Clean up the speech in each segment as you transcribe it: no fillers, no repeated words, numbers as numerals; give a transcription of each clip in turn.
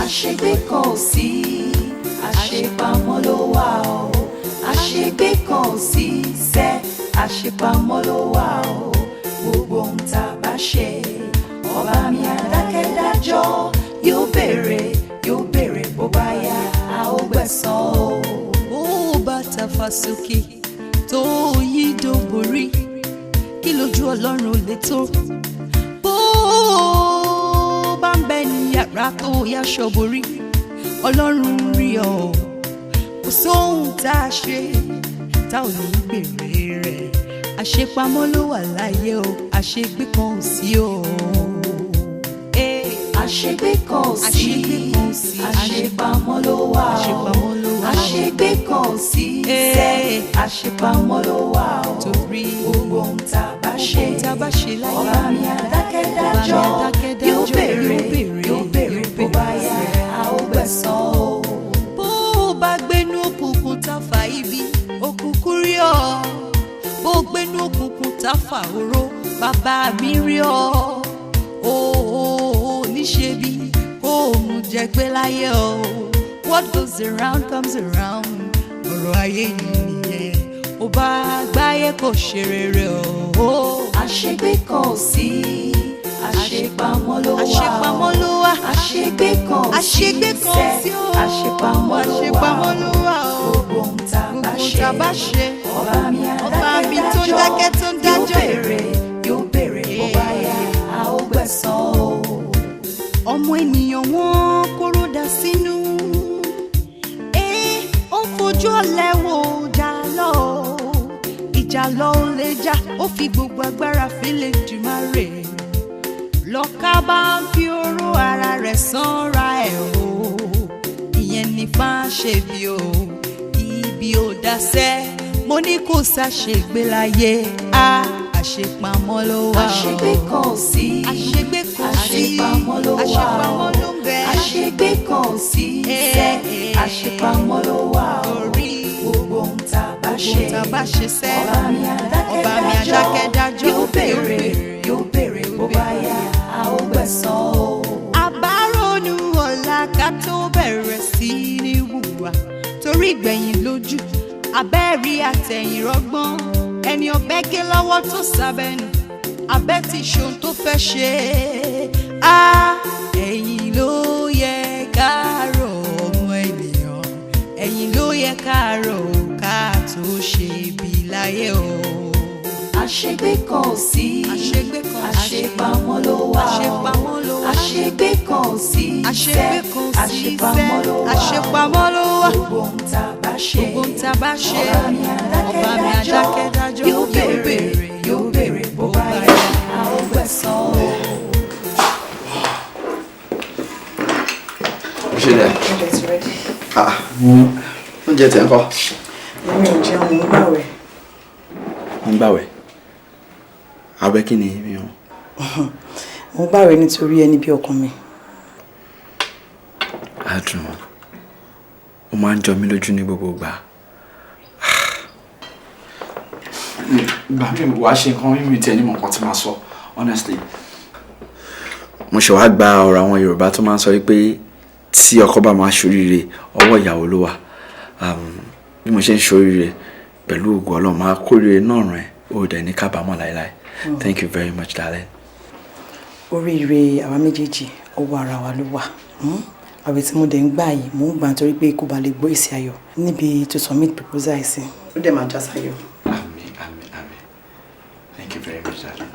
Àṣegbé kan ò sí, àṣepamọ́ ló wà o. Àṣegbé kan ò sí sẹ́, àṣepamọ́ ló wà o. Gbogbo ohun tá a bá ṣe, ọba mi àdákẹ́dájọ́ yóò béèrè, yóò béèrè. Bó bá yá, a ó gbẹ̀san o. Ó bá tàfà sókè tó yí dòbòrí, kí lójú Ọlọ́run lè tó? Bó bá ń bẹ ní yàrá tó yáṣọ borí, Ọlọ́run rí ọ. Kò sóhun tá a ṣe tá ò ní gbèrè rẹ̀. Àṣepamọ́ ló wà láyé o, àṣegbé kan ò sí o. Àṣegbé kan ò sí, Àṣegbé kan ò sí. Àṣepamọ́ ló wà o. Àṣepamọ́ ló wà o. Àṣegbé kan ò sí sẹ́, àṣepamọ́ ló wà o. Torí gbogbo ohun tá a bá ṣe, ohun tá a bá ṣe láyé, ọba mi àdákẹ́dájọ́ ọba mi àdákẹ́dájọ́ yóò béèrè, yóò béèrè, yóò béèrè. Bó bá yá, a ó gbẹ̀san o. Bó o bá gbénú òkùnkùn tá a fà ibi, òkùnkùn rí ọ. Bó o gbénú òkùnkùn tá a fà oró, bàbá mi rí ọ. O ò níṣe bí kó o mú jẹ gbé láyé o. What goes around comes around. Ọ̀rọ̀ ayé yìí nìyẹn, ó bá gbáyé kò ṣe rere o. Àṣegbé kan ò sí, àṣepamọ́ ló wà o. Àṣepamọ́ ló wà. Àṣegbé kan ò sí Àṣegbé kan ò sẹ́, sí o. àṣepamọ́ ló wà Àṣepamọ́ ló wà o. o. Gbogbo ohun tá a bá Gbogbo ṣe, tá a bá ṣe, ọba mi ọba mi tó ń àdákẹ́dájọ́ dákẹ́ tó ń yóò dájọ́. béèrè, yóò béèrè. Bó bá yá, a ó gbẹ̀san o. Ọmọ ènìyàn wọn kóró dà sínú, ẹ ó ń fojú ọ̀lẹ wo ìjà lọ, ìjà lọ ò lè jà. Ó fi gbogbo agbára fílẹ̀ jùmọ̀rè lọ́ka bá ń fi oró ara rẹ̀ sanra ẹ̀ o. Ìyẹn ní fáṣẹ bí o, ibi ò dáṣẹ́. Mo ní kò ṣàṣègbè láyé a, àṣepamọ́ ló wà o. Àṣegbé kan ò sí, Àṣegbé kan ò sí. Àṣepamọ́ ló wà o. Àṣepamọ́ ló ń bẹ. Àṣegbé kan ò sí sẹ́, àṣepamọ́ ló wà o. Torí gbogbo ohun tá a bá ṣe, gbogbo tá a bá ṣe sẹ́, ọba mi ọba mi àdákẹ́dájọ́ àdákẹ́dájọ́ yóò béèrè, yóò béèrè. Bó bá yá, a ó gbẹ̀san o. Àbárònú ọ̀la ká tó bẹ̀rẹ̀ sí ní wùwà, torí ìgbẹ̀yìn lójú abẹ́rí àtẹ̀yìn rọ́gbọ́n. Ẹni ọbẹ̀ gé lọ́wọ́ tó sábẹ́nu, abẹ́ ti ṣohun tó fẹ́ ṣe á. Ẹ̀yìn ló yẹ ká rò, ọmọ ènìyàn, ẹ̀yìn ló yẹ ká rò ká tó ṣe bí láyé o. Àṣegbé kan ò sí, Àṣegbé kan ò sí. Àṣepamọ́ ló wà o. Àṣepamọ́ ló wà. Àṣegbé kan ò sí Àṣegbé sẹ́, kan ò sí àṣepamọ́ sẹ́, ló wà o. Àṣepamọ́ ló wà. Gbogbo ohun tá a bá ṣe, Gbogbo ohun tá a bá ṣe, ọba mi ọba mi àdákẹ́dájọ́ àdákẹ́dájọ́ yóò béèrè, yóò béèrè. Bó bá yá, a ó gbẹ̀san o. Ṣe dẹ? Oúnjẹ ti ready. Ah, oúnjẹ tẹ̀ ń kọ́? Èmi ò jẹun, mo ń gbàwẹ̀. Ń gbàwẹ̀? Àwẹ̀ kí ni mi ò? Mo ń gbàwẹ̀ nítorí ẹni bí ọkàn mi. Adùn, ó máa ń jọ mí lójú ní gbogbo ìgbà. Ìgbà mi wàá ṣe nǹkan mímu tiẹ̀ ní mọ̀ nǹkan tí màá sọ, honestly. Mo ṣe wá gba ọ̀rọ̀ àwọn Yorùbá tó máa ń sọ wípé tí ọkọ bá máa ṣoríire, ọwọ́ ìyàwó ló wà. Bí mo ṣe ń ṣoríire, pẹ̀lú ògo Ọlọ́run, máa kóríire náà rìn, ó dẹ̀ ní kábàámọ̀ láéláé. Thank you very much, darling. Oríire àwa méjèèjì, ọwọ́ ara wa ló wà. Àwẹ̀ tí mo dẹ̀ ń gbà yìí, mò ń gbà nítorí pé kó ba lè gbọ́ èsì ayọ̀ níbi to submit proposal ẹ̀ sí. Ó dẹ̀ máa já sáyọ̀. Àmín, àmín, àmín. Thank you very much, darling.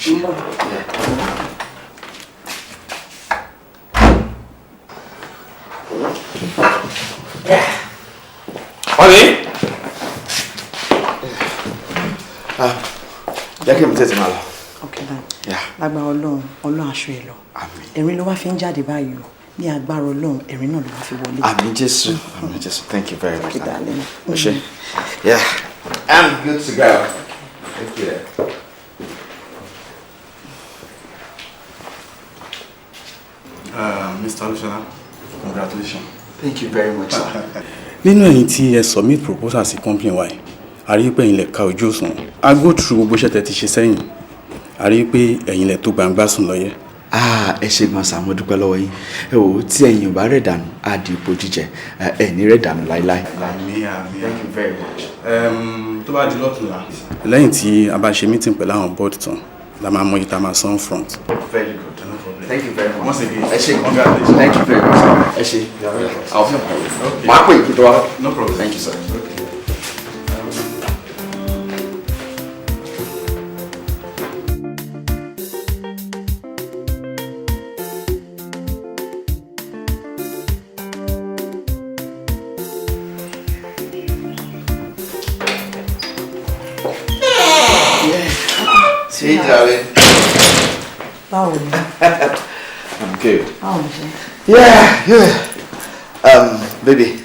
Ń bọ̀. Yeah. Honey! Ah, jẹ́ kí n tètè máa lọ. Okay then. Yeah. Lágbára Ọlọ́run, Ọlọ́run aṣọ ẹ̀ lọ. Àmín. Ẹ̀rín ló wá fi ń jáde báyìí o. Ní agbára Ọlọ́run, ẹ̀rín náà ló wá fi wọlé. Àmín Jésù. Àmín Jésù. Thank you very much, Okay, darling. darling. O ṣé. Yeah. I'm good to go. Thank you. Mr. Olushola, congratulations. Thank you very much, sir. Nínú ẹ̀yin tí ẹ submit proposal sí company wa yìí, a rí pé ẹ̀yin lẹ ká ojú òṣùwọ̀n. A go through gbogbo iṣẹ́ tẹ́ ti ṣe sẹ́yìn. a rí i pé ẹ̀yin lẹ tó gbangba sùn lọ́yẹ̀. Ah, ẹ ṣe gan sa, mo dúpẹ́ lọ́wọ́ yín. Ẹ wò ó, tí ẹ̀yin ò bá rẹ̀ dànù, á di ipò jíjẹ. Ẹ ní rẹ̀ dànù láéláé. Àmín, àmín. Thank you very much. Tó bá di lọ́tùnla, lẹ́yìn tí a bá ṣe meeting pẹ̀lú àwọn board tán, la máa mọ iye tá a máa san front. Very good. Thank you very much. Once again, Ẹ ṣe gan. congratulations. Thank you very much, sir. Ẹ ṣe. I'll be on my way. Màá pè kí tó wá. No problem. Thank you, sir. Okay. Hey, darling. Báwo ni? I'm good. Báwo ni ṣe? Yeah. Baby,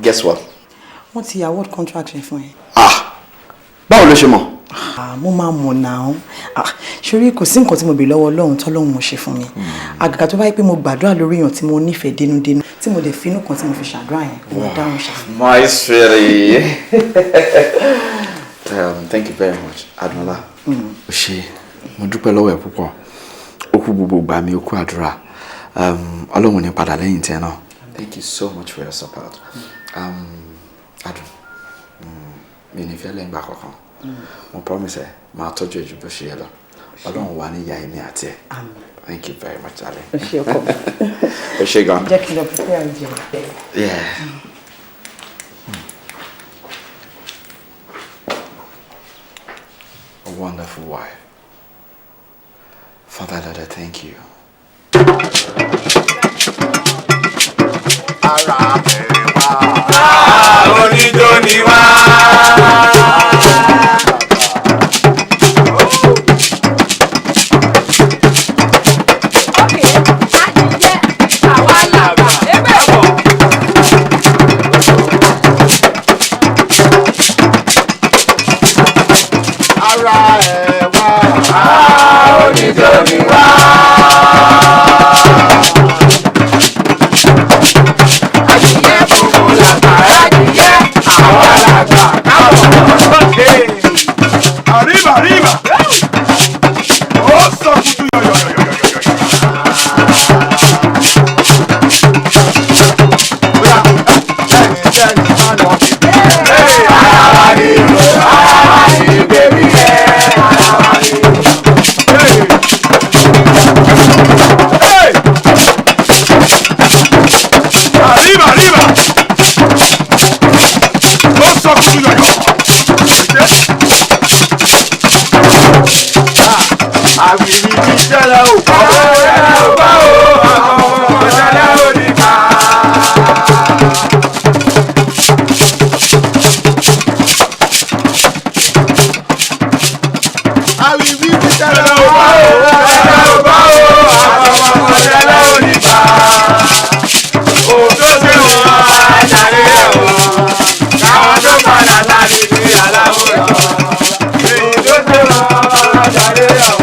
guess what? Wọ́n ti award contract yẹn fún ẹ. Ah, báwo ló ṣe mọ̀? Ah, mo máa mọ̀ náà. Ah, ṣorí kò sí nǹkan tí mo bèèrè lọ́wọ́ Ọlọ́run tọ́lọ́run ò ṣe fún mi. Àgàgà tó bá yẹ pé mo gbàdúrà lórí èèyàn tí mo nífẹ̀ẹ́ dénúdénú, tí mo dẹ̀ finú kan tí mo fi ṣàdúrà yẹn, mo dáhùn ṣá. My sweetie. Thank you very much, Adnola. O ṣé, mo dúpẹ́ lọ́wọ́ ẹ púpọ̀. Ó kú gbogbo ìgbà mi, ó kú àdúrà. Ọlọ́run ní padà lẹ́yìn tẹ náà. Thank you so much for your support. Adùn, mi ní fẹ́ lẹ́yìn ìgbà kankan. Mo promise ẹ, máa tọ́jú ẹ ju bó ṣe yẹ lọ. Ọlọ́run wà ní ìyá èmi àti ẹ. Thank you very much, darling. O ṣé ọkọ mi. O ṣé gan. Jẹ́ kí n lọ prepare oúnjẹ. Yeah. A wonderful wife. Father Lord, I thank you. Ara bẹ̀rẹ̀ wá. Oníjó ni wá. Ara ẹ̀ wá. Oníjó ni wá. Adìyẹ funfun làgbà, adìyẹ àwọn alàgbà káwọn. Arriba, arriba. Ó sọ kutu yọ̀yọ̀yọ̀yọ̀yọ̀. Arriba, arriba. Ó sọ kutu yọ̀yọ̀. Àwìrì ti ṣẹlẹ̀ ò bá o. Ṣẹlẹ̀ ò bá o. Àwọn ọmọ ṣẹlẹ̀ ò ní bá. Àwìrì ti ṣẹlẹ̀ ò bá o. Ṣẹlẹ̀ ò bá o. Àwọn ọmọ ṣẹlẹ̀ ò ní bá. Òótọ́ sí wọn àjàre wọn. Káwọn tó padà sáré ní aláwòrán. Òótọ́ sí wọn àjàre wọn.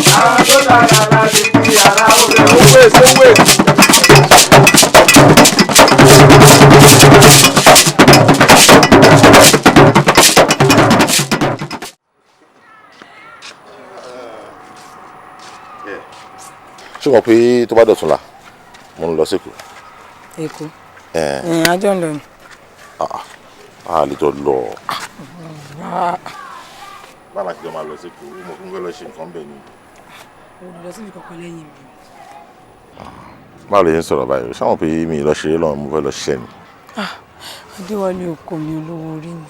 Káwọn tó padà sáré ní aláwòrán. Owó èso owó èso. Ṣé o mọ̀ pé tó bá dọ̀tún la, mo ń lọ sí Èkó? Èkó. Ẹ̀. Àjọ ń lọ ni. A lè jọ lọ. Báwo la ṣe jọ máa lọ sí Èkó? Mo mọ̀ pé mo fẹ́ lọ ṣe nǹkan bẹ́ẹ̀ ni. O lọ síbi kankan lẹ́yìn mi. Báwo lè ń sọ̀rọ̀ báyìí? Ṣé àwọn pé mi ì lọ ṣeré lọ́wọ́, mo fẹ́ lọ ṣiṣẹ́ ni? Ah, Adéwálé ọkọ mi olówó orí mi.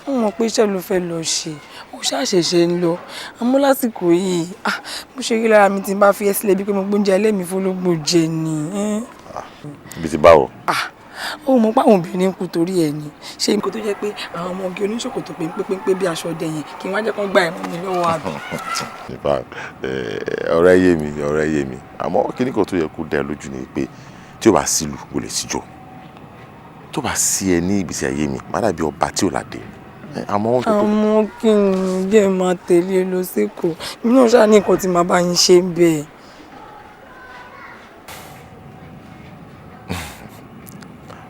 Mo mọ̀ pé iṣẹ́ ló fẹ́ lọ ṣe. Ó ṣàṣẹ̀ṣẹ̀ ń lọ. Àmọ́ lásìkò yìí, ah, bó ṣe rí lára mi tí n bá fi ẹ́ sílẹ̀ bíi pé mo gbóúnjẹ alẹ́ mi fólógbò jẹ ni. Ibi tí báwo? Ah, ó mọ̀ pé àwọn obìnrin ń kú torí ẹ̀ ni. Ṣé nǹkan tó jẹ́ pé àwọn ọmọge oníṣòkòtò péńpéńpé bí aṣọ ọdẹ yẹn kí wọ́n á jẹ́ kán gbà ẹ̀mú mi lọ́wọ́ àbí? In fact, ọ̀rẹ́ yé mi, ọ̀rẹ́ yé mi. Àmọ́ kíní kan tó yẹ kó dá ẹ lójú ni pé tí o bá sílù, o lè síjọ. Tó bá sí ẹ ní ìgbésí ayé mi, má dàbí ọba tí ò ládé. Àmọ́ ohun tó Àmọ́ kí n jẹ́ máa tẹ̀lé lọ sékòó. Èmi náà ṣáà ní nǹkan tí màá bá yín ṣe bẹ́ẹ̀.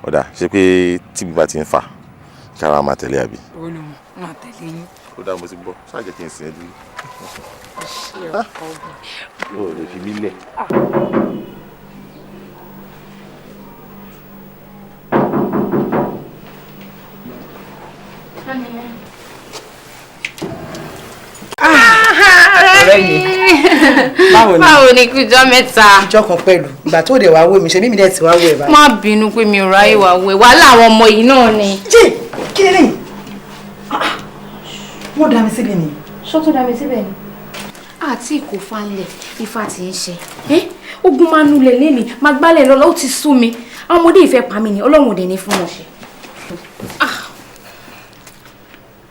Ọ̀dà ṣe pé tí bíbá ti ń fà, Kára máa tẹ̀lé àbí. Olùmọ̀ máa tẹ̀lé yín. Ó dá, mo ti gbọ́, ṣáà jẹ́ kí n sìn ẹ́ dúró. Ṣé ọkọ mi. O ò lè fi mí lẹ̀. Ọ̀rẹ́ mi, báwo ni? Báwo ni? Kújọ́ mẹ́ta. Ìjọ kan pẹ̀lú. Ìgbà tó dẹ̀ wá wò mí, ṣe mímí dẹ̀ ti wá wò ẹ̀ báyìí. Má bínú pé mi ò ráyè wá wò ẹ́, wàhálà àwọn ọmọ yìí náà ni. Jẹ́ kí ni lẹ́yìn? Wọ́n dá mi síbi ni. Ṣó tó dá mi síbẹ̀ ni. Àti ìkó falẹ̀ ifá ti ń ṣe. Ogun máa nulẹ̀ lẹ́nìí, máa gbálẹ̀ lọ́la, ó ti sú mi. Àwọn ọmọdé ìfẹ́ pa mí ni, Ọlọ́run ò dẹ̀ ní fún wọn ṣe.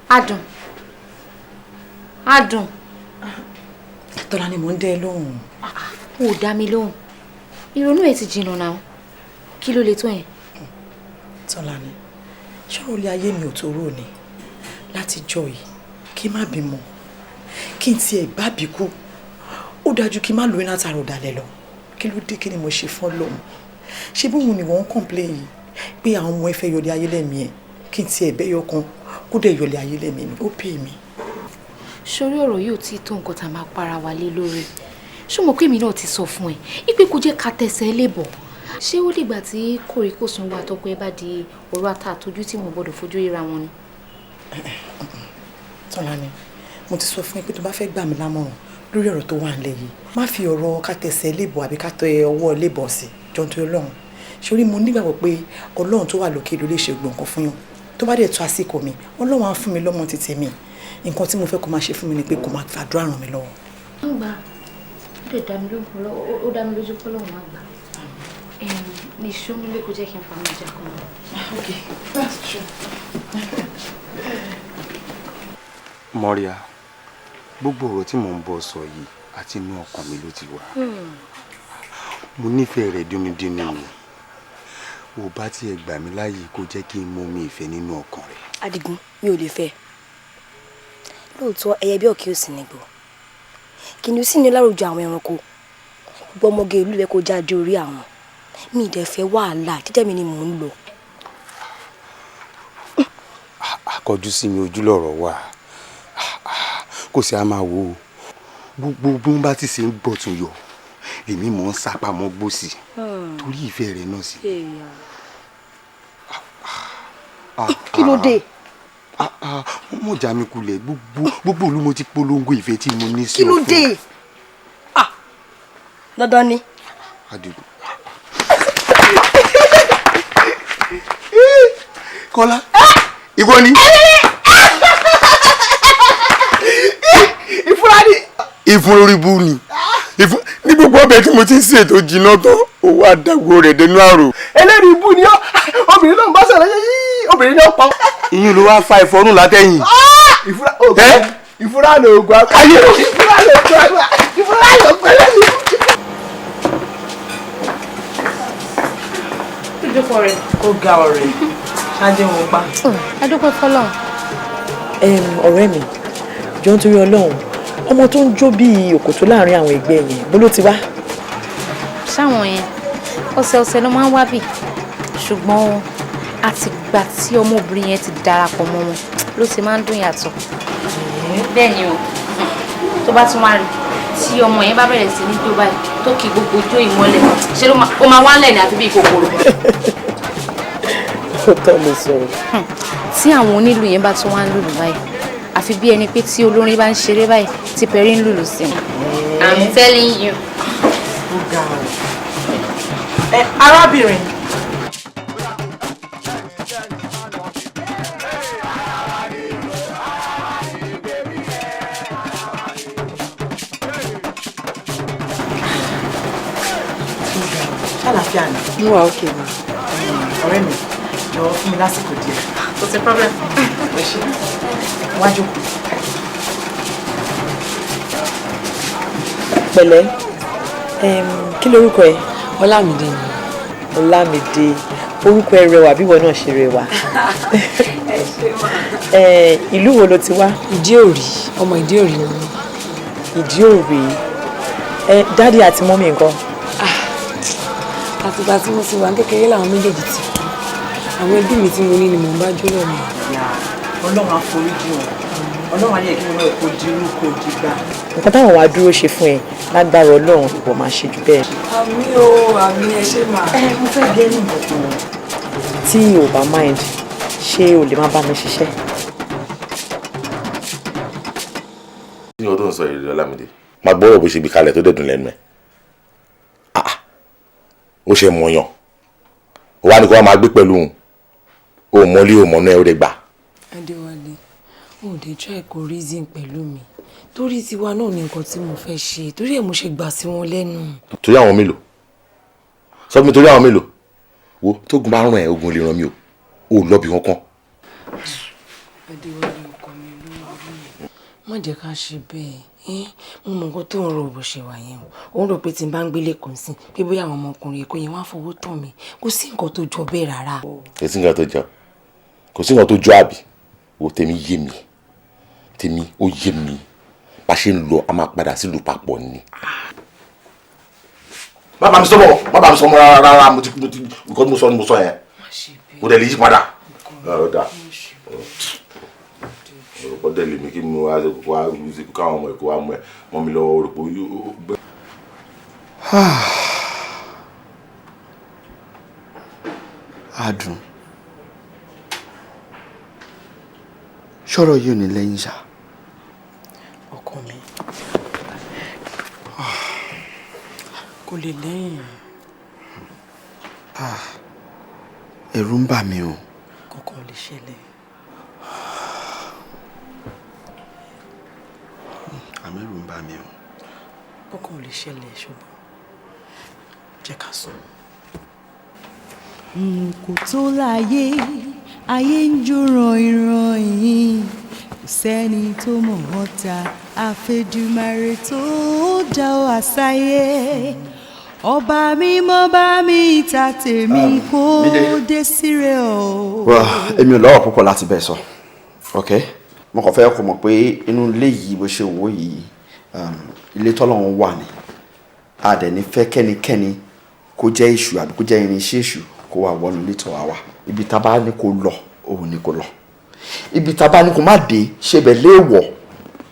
Adùn. Adùn. Tọ́lá ni mò ń dẹ́ ẹ lóhùn. O ò dá mi lóhùn. Ìrònú ẹ ti jìnnà náà. Kí ló lè tó yẹn? Tọ́lá ni, ṣọ́rọ̀ ilé ayé mi ò tó rò ní. Láti jọ yìí, kí n má bímọ, kí n tiẹ̀ bá bí kú. Ó dájú kí n má lóyún látara ọ̀dàlẹ̀ lọ. Kí ló dé? Kí ni mo ṣe fún Ọlọ́run? Ṣé bóun ni wọ́n ń complain yìí pé àwọn ọmọ ẹ fẹ́ yọlé ayé lẹ́mìí ẹ̀? Kí n tiẹ̀ bẹ́yọ kan kó dẹ̀ yọlé ayé lẹ́mìí mi, ó pè mí. Sórí ọ̀rọ̀ yóò tí tó nǹkan tá a máa para wa lé lórí. Ṣé mo pé èmi náà ti sọ fún ẹ ipe kò jẹ́ ká tẹsẹ̀ lébọ̀? Ṣé ó dìgbà tí kòríkòsùn wa tọkọ ẹ bá di ọ̀rọ̀ ata àtọjú tí mo gbọ́dọ̀ fojú ríra wọn ni? Tọ́lá ni, mo ti sọ fún ẹ pé tó bá fẹ́ gbà mí lámọ̀ràn lórí ọ̀rọ̀ tó wà nílẹ̀ yìí, má fi ọ̀rọ̀ ká tẹsẹ̀ lébọ̀ àbí ká tẹ ọwọ́ lébọ̀ sí. Jọ̀ọ́, nítorí Ọlọ́run. Sórí, mo nígbàgbọ́ pé Ọlọ́run tó wà lókè ló lè ṣe gbogbo nǹkan fún yàn. Tó bá dẹ̀ tó àsìkò mi, Ọlọ́run á fún mi lọ́mọ títí mi. Nǹkan tí mo fẹ́ kó máa ṣe fún mi ni pé kó máa fàdúrà ràn mí lọ́wọ́. Ń gbà, ó dẹ̀ dá mi lóhùn, ó dá mi lójú pé Ọlọ́run á gbà. Ní ìṣónúlé kò jẹ́ kí n fa àwọn ìjà kan. Okay, that's true. Mọ́ríà, gbogbo ọ̀rọ̀ tí mò ń bọ̀ sọ yìí, àti inú ọkàn mi ló ti wá. Mo nífẹ̀ẹ́ rẹ̀ dúnúdúnú ni. Ò bá tiẹ̀ gbà mí láàyè kó jẹ́ kí n mú mi ìfẹ́ nínú ọkàn rẹ̀. Adigun, mi ò lè fẹ́. Lóòótọ́, ẹyẹ bí ọ̀kí ò sí nígbò, kìnìún sì ní láròjọ àwọn ẹranko. Gbogbo ọmọge ìlú rẹ kó jáde orí àwọn. Mi ì dẹ̀ fẹ́ wàhálà, jẹ́jẹ́ mi ni mò ń lọ. Àkọjú sí mi, ojú lọ̀rọ̀ wà, kò sí a máa wò ó. Gbogbo bí wọ́n bá ti ṣe ń gbọ̀tún yọ, èmi mò ń sápamọ́ gbòsì torí ìfẹ́ rẹ̀ náà sí. Kí ló dé? Mọ̀ já mi kulẹ̀. Gbogbo ìlú mo ti polongo ìfẹ́ tí mo ní sí. Kí ló dé? Dandan ni. Adigun. Kọ́lá, ìwọ ni. Ìfúra ni. Ìfun orí bú ni ìfun ní gbogbo ọbẹ̀ tí mo ti ń ṣètò jiná tán, owó àdàgbò rẹ̀ dénú àrò. Eléyìí ibú ni ọ, obìnrin náà ń bá sọ̀rọ̀ yíyí, obìnrin náà pa. Ìyún ló wá fa ìfọrùn látẹ̀yìn. Ìfúra oògùn, ìfúra lóògùn àgbà, ìfúra lóògùn àgbà, ìfúra lóògùn ẹlẹ́ni. Ìjókòó rẹ̀. Ó ga, ọ̀rẹ́, ṣáájú wọn pa. Adúpẹ́ fọlọ́run. Ọ̀rẹ́ mi, jọ ń torí Ọlọ́run, ọmọ tó ń jó bíi òkòtó láàrin àwọn ẹgbẹ́ yẹn, bó ló ti wá? Sáwọn yẹn, ọ̀sẹ̀ ọ̀sẹ̀ ló máa ń wá bì, ṣùgbọ́n àtìgbà tí ọmọbìnrin yẹn ti darapọ̀ mọ́ wọn ló ti máa ń dùn yàtọ̀. Bẹ́ẹ̀ ni o, tó bá tún wá rí tí ọmọ yẹn bá bẹ̀rẹ̀ sí ní jó báyìí, tó kì gbogbo jó ìmọ́lẹ̀, ṣé ló ó máa wálẹ̀ ní àfi bíi kòkòrò. Ó tọ́ ló sọ̀rọ̀. Tí àwọn onílù yẹn bá tún wá ń lùlù báyìí, àfi bí ẹni pé tí olórin bá ń ṣeré báyìí tí pẹ̀rí ń lùlù sí i. I'm telling you. Ó ga ọ. Ẹ arábìnrin. Ṣàlàáfíà ni? Mo wà okay ma. Ọ̀rẹ́ mi, jọ̀wọ́ fún mi lásìkò díẹ̀. Kò sí problem. Ẹ ṣé, wá jókòó. Pẹ̀lẹ́, kí lorúkọ ẹ? Ọlámídé ni. Ọlámídé, orúkọ ẹ rẹwà bí ìwọ náà ṣe rẹwà. Ẹ ṣé ma. Ìlú wo ló ti wá? Ìdí Òrí, ọmọ Ìdí Òrí ni mí. Ìdí Òrí. Daddy àti mummy ńkọ́? Àtìgbà tí mo ti wà ní kékeré làwọn méjèèjì ti kú. Àwọn ẹbí mi tí mo ní ni mò ń bá jó lọ mi. Ọlọ́run á foríjì wọn. Ọlọ́run á yẹ kí wọn náà kó dirú kó dìgbà. Nǹkan táwọn wàá dúró ṣe fún ẹ lágbára Ọlọ́run ìwọ máa ṣe jù bẹ́ẹ̀. Àmín o, àmín, ẹ ṣé mà. Ẹ mo fẹ́ bí ẹni nǹkan kan tí o bá mind, ṣé o lè má bá mi ṣiṣẹ́? Kí ni ọdún sọ èrè Ọlámídé? Máa gbọ́rọ̀ bó ṣe gbé kalẹ̀ tó dẹ̀dùn lẹ́nu ẹ̀. Ó ṣe mọ̀yàn. Ó wá ní kó wá máa gbé pẹ̀lú òun. Ó mọ́lé, ó mọ̀nú ẹ̀, ó lè gbà. Adéwálé, ó dé try kó reason pẹ̀lú mi. Torí tiwa náà ni nǹkan tí mo fẹ́ ṣe. Torí ẹ̀ mo ṣe gbà sí wọn lẹ́nu. Torí àwọn mélòó? Sọ fún mi, torí àwọn mélòó? Wo tógun bá ràn ẹ́, ogun lè ràn mí o. Ó lọ bí kankan. Adéwálé ọkọ mi olówó orí mi. Má jẹ́ ká ṣe bẹ́ẹ̀. Mo mọ nǹkan tó ń rò bó ṣe wà yẹn o. Ó ń rò pé tí n bá ń gbélé kan sí, pé bóyá àwọn ọmọkùnrin Èkó yẹn wá fowó tàn mí. Kò sí nǹkan tó jọ bẹ́ẹ̀ rárá. Kò sí nǹkan tó jọ. Kò sí nǹkan tó jọ àbí. Wo tèmi yé mi. Tèmi ó yé mi. Bá ṣe ń lọ, a máa padà sílùú papọ̀ ni. Má bá mi sọ mọ́, má bá mi sọ mọ́ rárá rárá, mo ti nǹkan tí mo sọ ni mo sọ yẹn. Mo dẹ̀ lè yí padà. Ó dáa. Orúkọ dẹ̀ lèmi kí mo wá káwọn ọmọ Èkó wá mú ẹ mọ́ mi lọ́wọ́ orúkọ yóò gbẹ. Adùn, ṣọ́rọ̀ yìí ò ní lẹ́yìn ṣá. Ọkọ mi, kò lè lẹ́yìn. Ẹ̀rù ń bà mí o. Kọ̀ọ̀kan lè ṣẹlẹ̀. Àmọ́ ẹ̀rù ń bà mí o. Kọ̀ọ̀kan lè ṣẹlẹ̀, ṣùgbọ́n jẹ́ ká sùn. Kò tó láyé, ayé ń jó ràn ìràn, kò sẹ́ni tó mọ̀ ọ́ ta àfẹjùmọ̀rè tó dá wa sáyé. Ọba mímọ́ bá mi ta tèmi kó dé síre o. Well, èmi ò lọ́rọ̀ púpọ̀ láti bẹ̀ sọ, ok? Mo kàn fẹ́ kó mọ̀ pé inú ilé yìí bó ṣe wò yìí, ilé tọ́lọ́run wà ní. A dẹ̀ ní fẹ́ kẹ́nikẹ́ni kó jẹ́ èṣù àbí kó jẹ́ irinṣẹ́ èṣù kó wà wọnú ilé tọ̀ wá wá. Ibi tá a bá ní kó lọ, òun ní kó lọ. Ibi tá a bá ní kó má dé, ṣe bẹ̀ léèwọ̀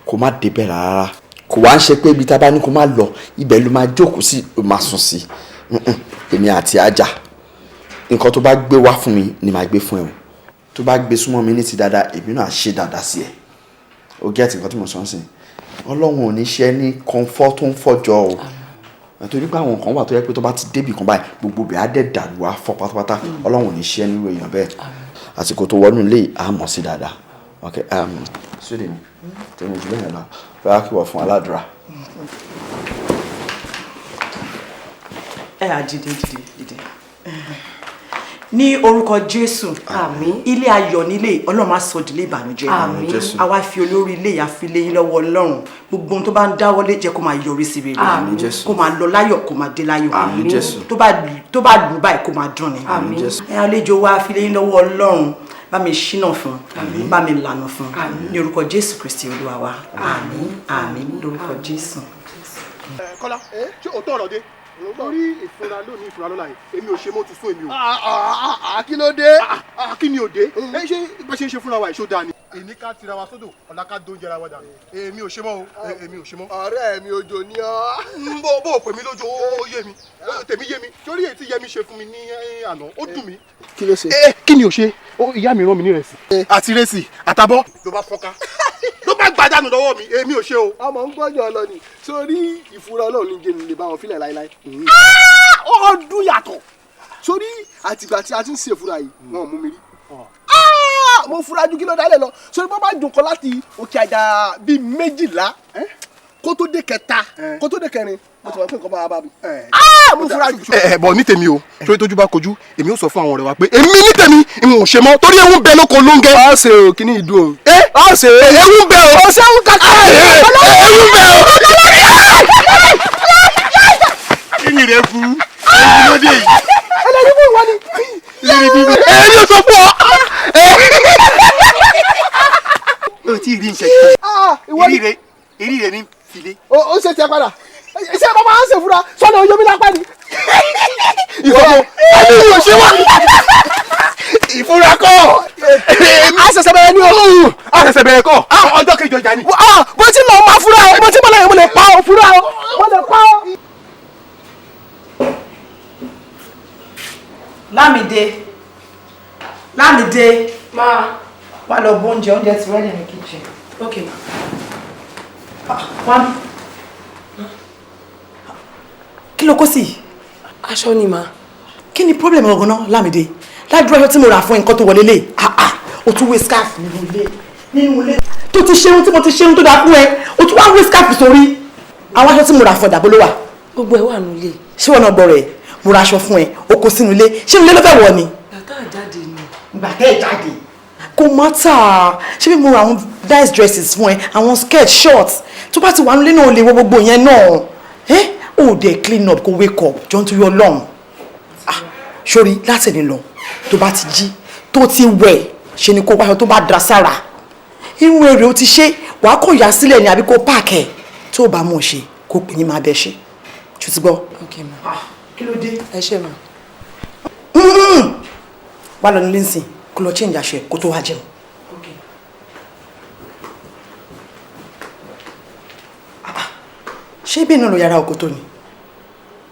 kó má dé bẹ́ẹ̀ rárá. Kò wá ń ṣe pé ibi tá a bá ní kó má lọ, ibẹ̀ ló máa jókòó sí, ló máa sùn sí. Èmi àti ajá, nǹkan tó bá gbé wá fún mi ni màá gbé fún ẹ o. Tó bá gbé súnmọ́ mi ní ti dáadáa, èmi náà ṣe dáadáa sí ẹ. O gẹ́tì nǹkan tí mo sọ ń sìn. Ọlọ́run ò ní ṣe ní kọ́ńfọ́ tó ń fọ́jọ́ o. Torí pé àwọn kan wà tó yẹ pé tó bá ti débì kan báyìí, gbogbo ibẹ̀ á dẹ̀ dàrú wá fọ́ pátápátá. Ọlọ́run ò ní ṣe nírú èèyàn bẹ́ẹ̀. Àsìkò tó wọnú ilé á mọ̀ sí dáadáa. Ok, sóde mi, tèmi jù bẹ́ẹ̀ lọ, fẹ́ kí wọ́n fún aládùúrà. Ẹ à dìde dìde dìde. Ní orúkọ Jésù, àmín. Ilé ayọ̀ nílé Ọlọ́run á sọ ìdílé ìbànújẹ́. Àmín. Jésù. Àwa fi olórí ilé ìyá fi lé yín lọ́wọ́ Ọlọ́run. Gbogbo ohun tó bá ń dáwọ́lé jẹ́ kó máa yọrí sí rere. Àmín Jésù. Kó máa lọ láyọ̀, kó máa dé láyọ̀. Àmín Jésù. Tó bá lù báyìí kó máa dùn ni. Àmín Jésù. Ẹ àlejò wa fi lé yín lọ́wọ́ Ọlọ́run. Bá mi ṣínà fún, bá mi lànà fún. Ní orúkọ Jésù Kristi Olúwa wa. Àmín, àmín lórúkọ Jésù. Kọ́lá, ṣé òótọ́ ọ̀rọ̀ dé? Torí ìfura lónìí, ìfura lọ́la yìí, èmi ò ṣe mọ́ ti sún èmi o. Kí ló dé? Kí ni ò dé? Ẹ ṣe bá ṣe ń ṣe fúnra wa ìṣó dáa ni. Èmi ká tira wa sódò, ọ̀la ká dóúnjẹ ra wa dànù. Èmi ò ṣe mọ́ o, èmi ò ṣe mọ́. Ọ̀rẹ́ mi ojo ni ọ́. Bó o pè mí lójú, ó yé mi. Tèmi yé mi. Torí èyí tí Yẹmi ṣe fún mi ní àná, ó dùn mí. Kí ló ṣe? Kí ni ò ṣe? Ìyá mi rán mi ní ìrẹsì. Àti ìrẹsì, àtàbọ̀. Ló bá fọ́ká. Ló bá gbàdánù lọ́wọ́ mi, èmi ò ṣe o. Ọmọ ń gbọ́jọ́ lọ ni, sórí ìfura Ọlọ́run ní jẹ́ni lè bá wọn fílẹ̀ láéláé. Ọdún yàtọ̀. Sórí àtìgbà tí a ti ń ṣe ìfura yìí, wọn ò mú mi rí. Mo fura ju kí ló dálẹ̀ lọ. Sórí bọ́ bá dùn kan láti òkè àjà bíi 12 kó tó dé kẹta, kó tó dé kẹrin, mo ti mọ̀ pé nǹkan bá wa bá mi. Mo fura jù. Ẹ bọ̀ ní tèmi o, torí tójú bá kojú, èmi ò sọ fún àwọn ọ̀rẹ́ wa pé èmi ní tèmi n ò ṣe mọ́, torí ewu ń bẹ lóko lóńgẹ́. Ọ ṣe o, kíní ìdú o. Ọ ṣe o. Ewu ń bẹ o. Ọ ṣe ń kàkà. Ewu ń bẹ o. Kí ni rẹ fún? Ewu ló dé yìí. Ẹlẹ́ni fún ìwọ ni. Èmi ò sọ fún ọ. O tí ì rí nṣẹ́ kí. Ìrí rẹ ní filé. Ó ṣe tiẹ̀ padà. Ṣé bàbá ń ṣe fúnra sọ́nà oyomi lápá ni? Ìfọ̀mọ́ ẹni yóò ṣe wá. Ìfura kọ́. A ṣẹ̀ṣẹ̀ bẹ̀rẹ̀ ni o. A ṣẹ̀ṣẹ̀ bẹ̀rẹ̀ kọ́. Ọjọ́ kejì ọjà ni. Bó ti lọ máa fura o, bó ti mọ̀ lẹ́yìn mo lè pa o, fura o, mo lè pa o. Lámìdé, Lámìdé. Ma. Wá lọ bó oúnjẹ, oúnjẹ ti ready ní kitchen. Ok. Wá mi. Kí ló kó sí? Aṣọ ni ma. Kí ni problem ọ̀gán náà, Lámìdé? Ládùúgbò aṣọ tí mo rà fún nǹkan tó wọlé lé. O tún wé scarf nínú ilé. Nínú ilé. Tó ti ṣeun tí mo ti ṣeun tó dáa fún ẹ. O tún wá wé scarf sórí. Àwọn aṣọ tí mo rà fún ẹ̀dàbó ló wà. Gbogbo ẹ̀ wà nílé. Ṣé wọn náà gbọ́ rẹ̀? Mo ra aṣọ fún ẹ, o kó sínú ilé. Ṣé ilé ló fẹ́ wọ̀ ni? Bàtà jáde ni. Ìgbà tẹ́ ẹ̀ jáde. Kò mátà. Ṣé bí mo ra àwọn nice dresses fún ẹ, àwọn skirt, shorts. Tó bá ti wà nílé náà o lè wọ gbogbo yẹn náà. Ẹ́ o dẹ̀ clean up kó wake up jọ nítorí Ọlọ́run. Ah, sórí láti ní lọ tó bá ti jí tó ti wẹ̀ ṣe ni kó wáṣọ tó bá da sára. Irun èrè o ti ṣe wàá kò yá sílẹ̀ ni àbí kó páàkì ẹ̀ tó o bá mọ̀ ṣe kó pè ní máa bẹ ṣe. Ṣó ti gbọ́? Ok ma. Kí ló dé? Ẹ ṣé ma. Wá lọ nílé nsìn kó lọ change aṣọ ẹ kó tó wá jẹun. Ok. Ṣé bí iná ló yàrá oko tó ni?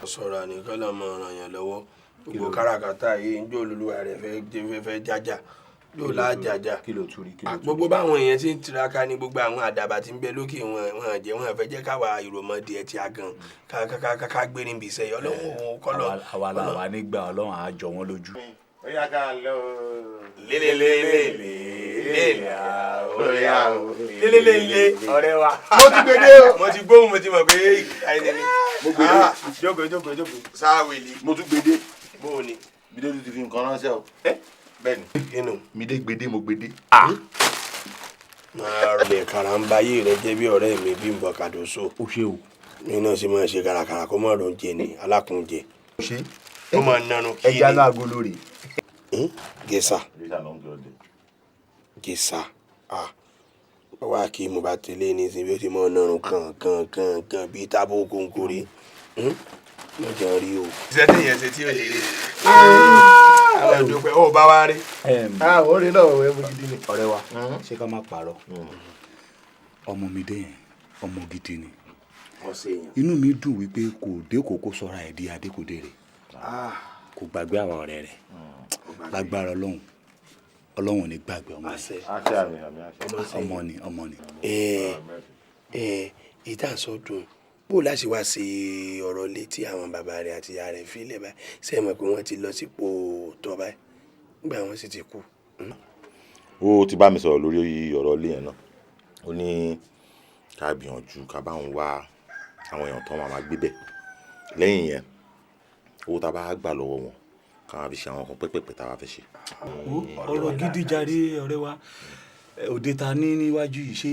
Sọ̀rọ̀ àníkàn lọ́mọ ràn yàn lọ́wọ́ gbogbo káràkátà yìí ń jó olúwa rẹ̀ fẹ́ jájà yóò lájàjà gbogbo báwọn èèyàn ti ń tiraka ní gbogbo àwọn àdàbà tí ń bẹ lókè wọn wọn jẹ wọn fẹ́ jẹ́ káwa ìròmọdé ẹ ti àgàn ká gbé níbi iṣẹ́ yìí Ọlọ́run òun kọ́lọ̀. Àwa làwa nígbà Ọlọ́run á jọ wọn lójú. Ó yá ká lọ. Lélelélele ó yá o. Lélelélele ọ̀rẹ́ wa. Mo ti gbede o. Mo ti gbóhùn mo ti mọ̀ pé àìní ni. Mo gbede. Jókòó jókòó jókòó. Sáwìlì. Mo tún gbede. Bóò ni. Mídé tún ti fi nǹkan ránṣẹ́ o. Bẹ́ẹ̀ni. Inú. Mídé gbede mo gbede. Máa rọlẹ̀ karambáyé rẹ jẹ́ bí ọ̀rẹ́ mi Bímbọ́ Kàdóso. O ṣe o. Mi náà sì máa ṣe kàràkàrà kó má ronjẹ ni alákùnjẹ. O ṣe. Ó máa nanu kí ni. Ẹja láago lórí. Gẹ̀sà. Gẹ̀sà Gẹ̀sà. Wá kí mo bá tẹ̀lé ní sin bí ó ti máa nanu kàn kàn kàn kàn bíi tábó kónkóré. Mo jẹun rí o. Iṣẹ́ tí ìyẹn ṣe tí ò lè rí. Àwọn ìdúpẹ́ ó bá wa rí. Àwọn orin náà wẹ̀ mú gidi ni. Ọ̀rẹ́ wa, ṣé ká má parọ́? Ọmọ mi dé yẹn, ọmọ gidi ni. Inú mi dùn wípé kò dé kókó sọ́ra ẹ̀ di adékòdé rẹ̀. Kò gbàgbé àwọn ọ̀rẹ́ rẹ̀. Lágbára Ọlọ́run, Ọlọ́run ò ní gbàgbé ọmọ rẹ̀. Ọmọ ni, ọmọ ni. Ìta sọdún bó láti wá sí ọ̀rọ̀ létí àwọn bàbá rẹ̀ àti ìyá rẹ̀ fílẹ̀ báyìí ṣe é mọ̀ pé wọ́n ti lọ sípò tọ́ báyìí nígbà wọ́n sì ti kú. Ó ti bá mi sọ̀rọ̀ lórí ọ̀rọ̀ ilé yẹn náà. Ó ní ká gbìyànjú ká bá òun wá àwọn èèyàn tó máa gbé bẹ̀. Lẹ́yìn yẹn, owó tá a bá gbà lọ́wọ́ wọn ká máa fi ṣe àwọn nǹkan pẹ́pẹ́pẹ́ tá a bá fẹ́ ṣe. Ọ̀rọ̀ gidi jàre ọ̀rẹ́ wa. Òde ta ní níwájú yìí ṣé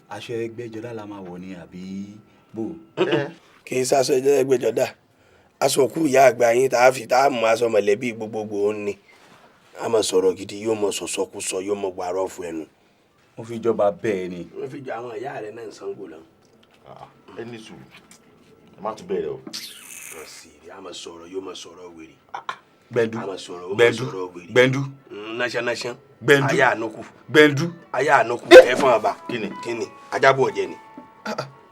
aṣọ ẹgbẹ́jọdá la máa wọ̀ ni àbí bò? Kì í ṣaṣọ ẹgbẹ́jọdá, aṣọ òkú ìyá àgbà yín tá a fi tá a mú aṣọ mọ̀lẹ́bí gbogbogbò ó ní. A máa sọ̀rọ̀ gidi yóò mọ sọ̀sọ́kúsọ yóò mọ gbàrọ̀ fún ẹnu. Wọ́n fi jọba bẹ́ẹ̀ ni. Wọ́n fi jọ àwọn ìyá rẹ̀ náà ń sanwó lọ. Ẹ ní sùúrù, ẹ má tún bẹ̀rẹ̀ o. A máa sọ̀rọ̀ yóò mọ sọ̀rọ̀ wèrè. Gbẹ̀ndu A máa sọ̀rọ̀ ó máa gbẹ̀ndu sọ̀rọ̀ wèrè. gbẹ̀ndu. Náṣánáṣán. Gbẹ̀ndu. Ayé ànúkù. Gbẹ̀ndu. Ayé ànúkù ẹ fún ọba. Kíni? Kíni? Ajábọ̀ ọ̀jẹ̀ ni.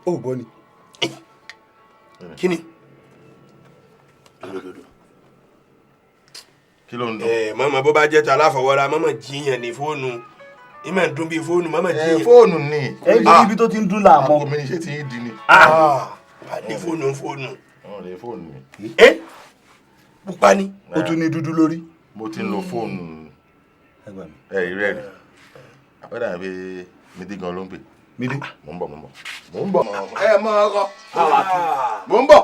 Ó gbọ́ ni. Kíni? Dododo. Kí ló ń dún? Mọ̀mọ́ bó bá jẹ́ tó aláfọwọ́ra mọ̀mọ́ jiyàn ní fóònù. Ìmọ̀ ń dún bíi fóònù mọ̀mọ́ jiyàn. Fóònù ni. Ẹ ní ibi tó ti ń dún là mọ́. Àpò mi ni ṣé ti ń di ni. Wà ní fóònù fóònù. Wọ́n lè fóònù mi. Pupa ni. Ó tún ní dúdú lórí. Mo ti ń lo fóònù. Ẹ ìrẹ́ rí. Àpẹẹrẹ àbí Mídé gan ló ń pè. Mídé. Mo ń bọ̀ mo ń bọ̀. Mo ń bọ̀. Ẹ mọ ọkọ. Mo ń bọ̀.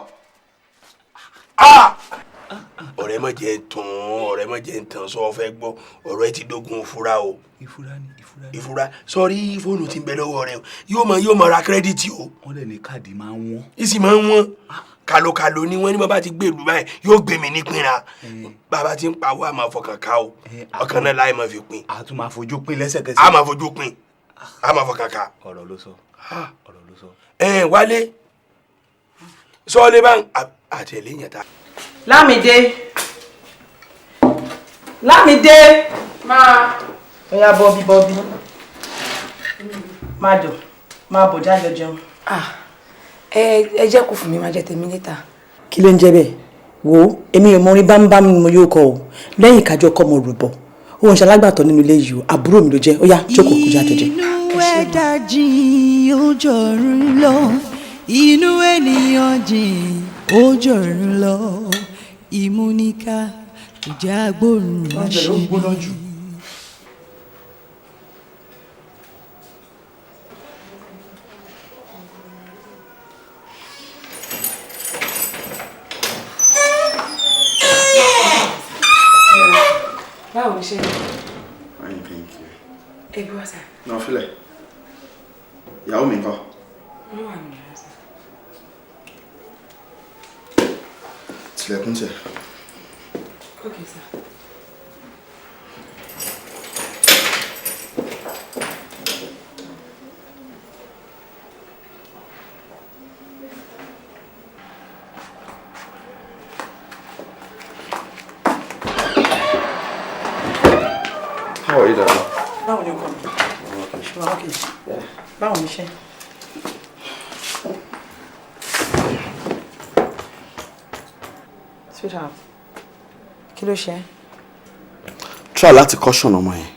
Ọ̀rẹ́ má jẹ́ tán, ọ̀rẹ́ má jẹ́ tán, sọ fẹ́ gbọ́, ọ̀rọ̀ ẹ ti dógún ìfura o. Ìfura ni, ìfura ni. Ìfura, sọrí fóònù tí ń bẹ lọ́wọ́ rẹ o, yóò mọ ra kírẹ́dìtì o. Wọ́n lè ní káàdì máa ń wọ́n. Ìsì máa ń wọ́n. Kàlòkàlò ni wọ́n ní bàbá ti gbé ìlú báyìí, yóò gbé mi nípínra. Bàbá ti ń pawó àmọ́ fọkàn ká o, ọkàn náà láì máa fi pín. A tún máa fojú pín lẹ́sẹ̀kẹsẹ̀. A máa fojú pín, a máa fọkàn ká. Ọ̀rọ̀ ló sọ, ọ̀rọ̀ ló sọ. Wálé, sọ́ọ́lé bá ń àtẹ̀lé yẹn ta. Lámìdé. Lámìdé. Máa. Ó yá, Bobby, Bobby. Má jọ, máa bọ̀, jájọ jẹun. Ẹ jẹ́ kó fún mi, máa jẹ tèmi níta. Kí ló ń jẹ́ bẹ́ẹ̀? Wo, èmi ò mọ orin bámbám ni mo yóò kọ o. Lẹ́yìn kájọ kọ́ mo rúbọ. Òun ṣe alágbàtọ́ nínú ilé yìí o, àbúrò mi ló jẹ́. Ó yá, jókòó kó jájọ jẹ. Inú ẹ̀dá jìn, ó jọ̀run lọ. Inú ènìyàn jìn, ó jọ̀run lọ. Ìmúníká kò jẹ́ agbóòrùn àṣírí. Báwo ni ṣe ní? Fine, thank you. Ẹ bí wá sá. Náà filẹ̀. Ìyàwó mi ńkọ́? Wọ́n wà nínú yàrá sá. Tilẹ̀kùn tẹ̀. Ok sá. How are you, darling? Báwo ni ọkọ mi? Ṣé wàá okay? Báwo ni iṣẹ́? Sweetheart, kí ló ṣe? Try láti caution ọmọ yẹn.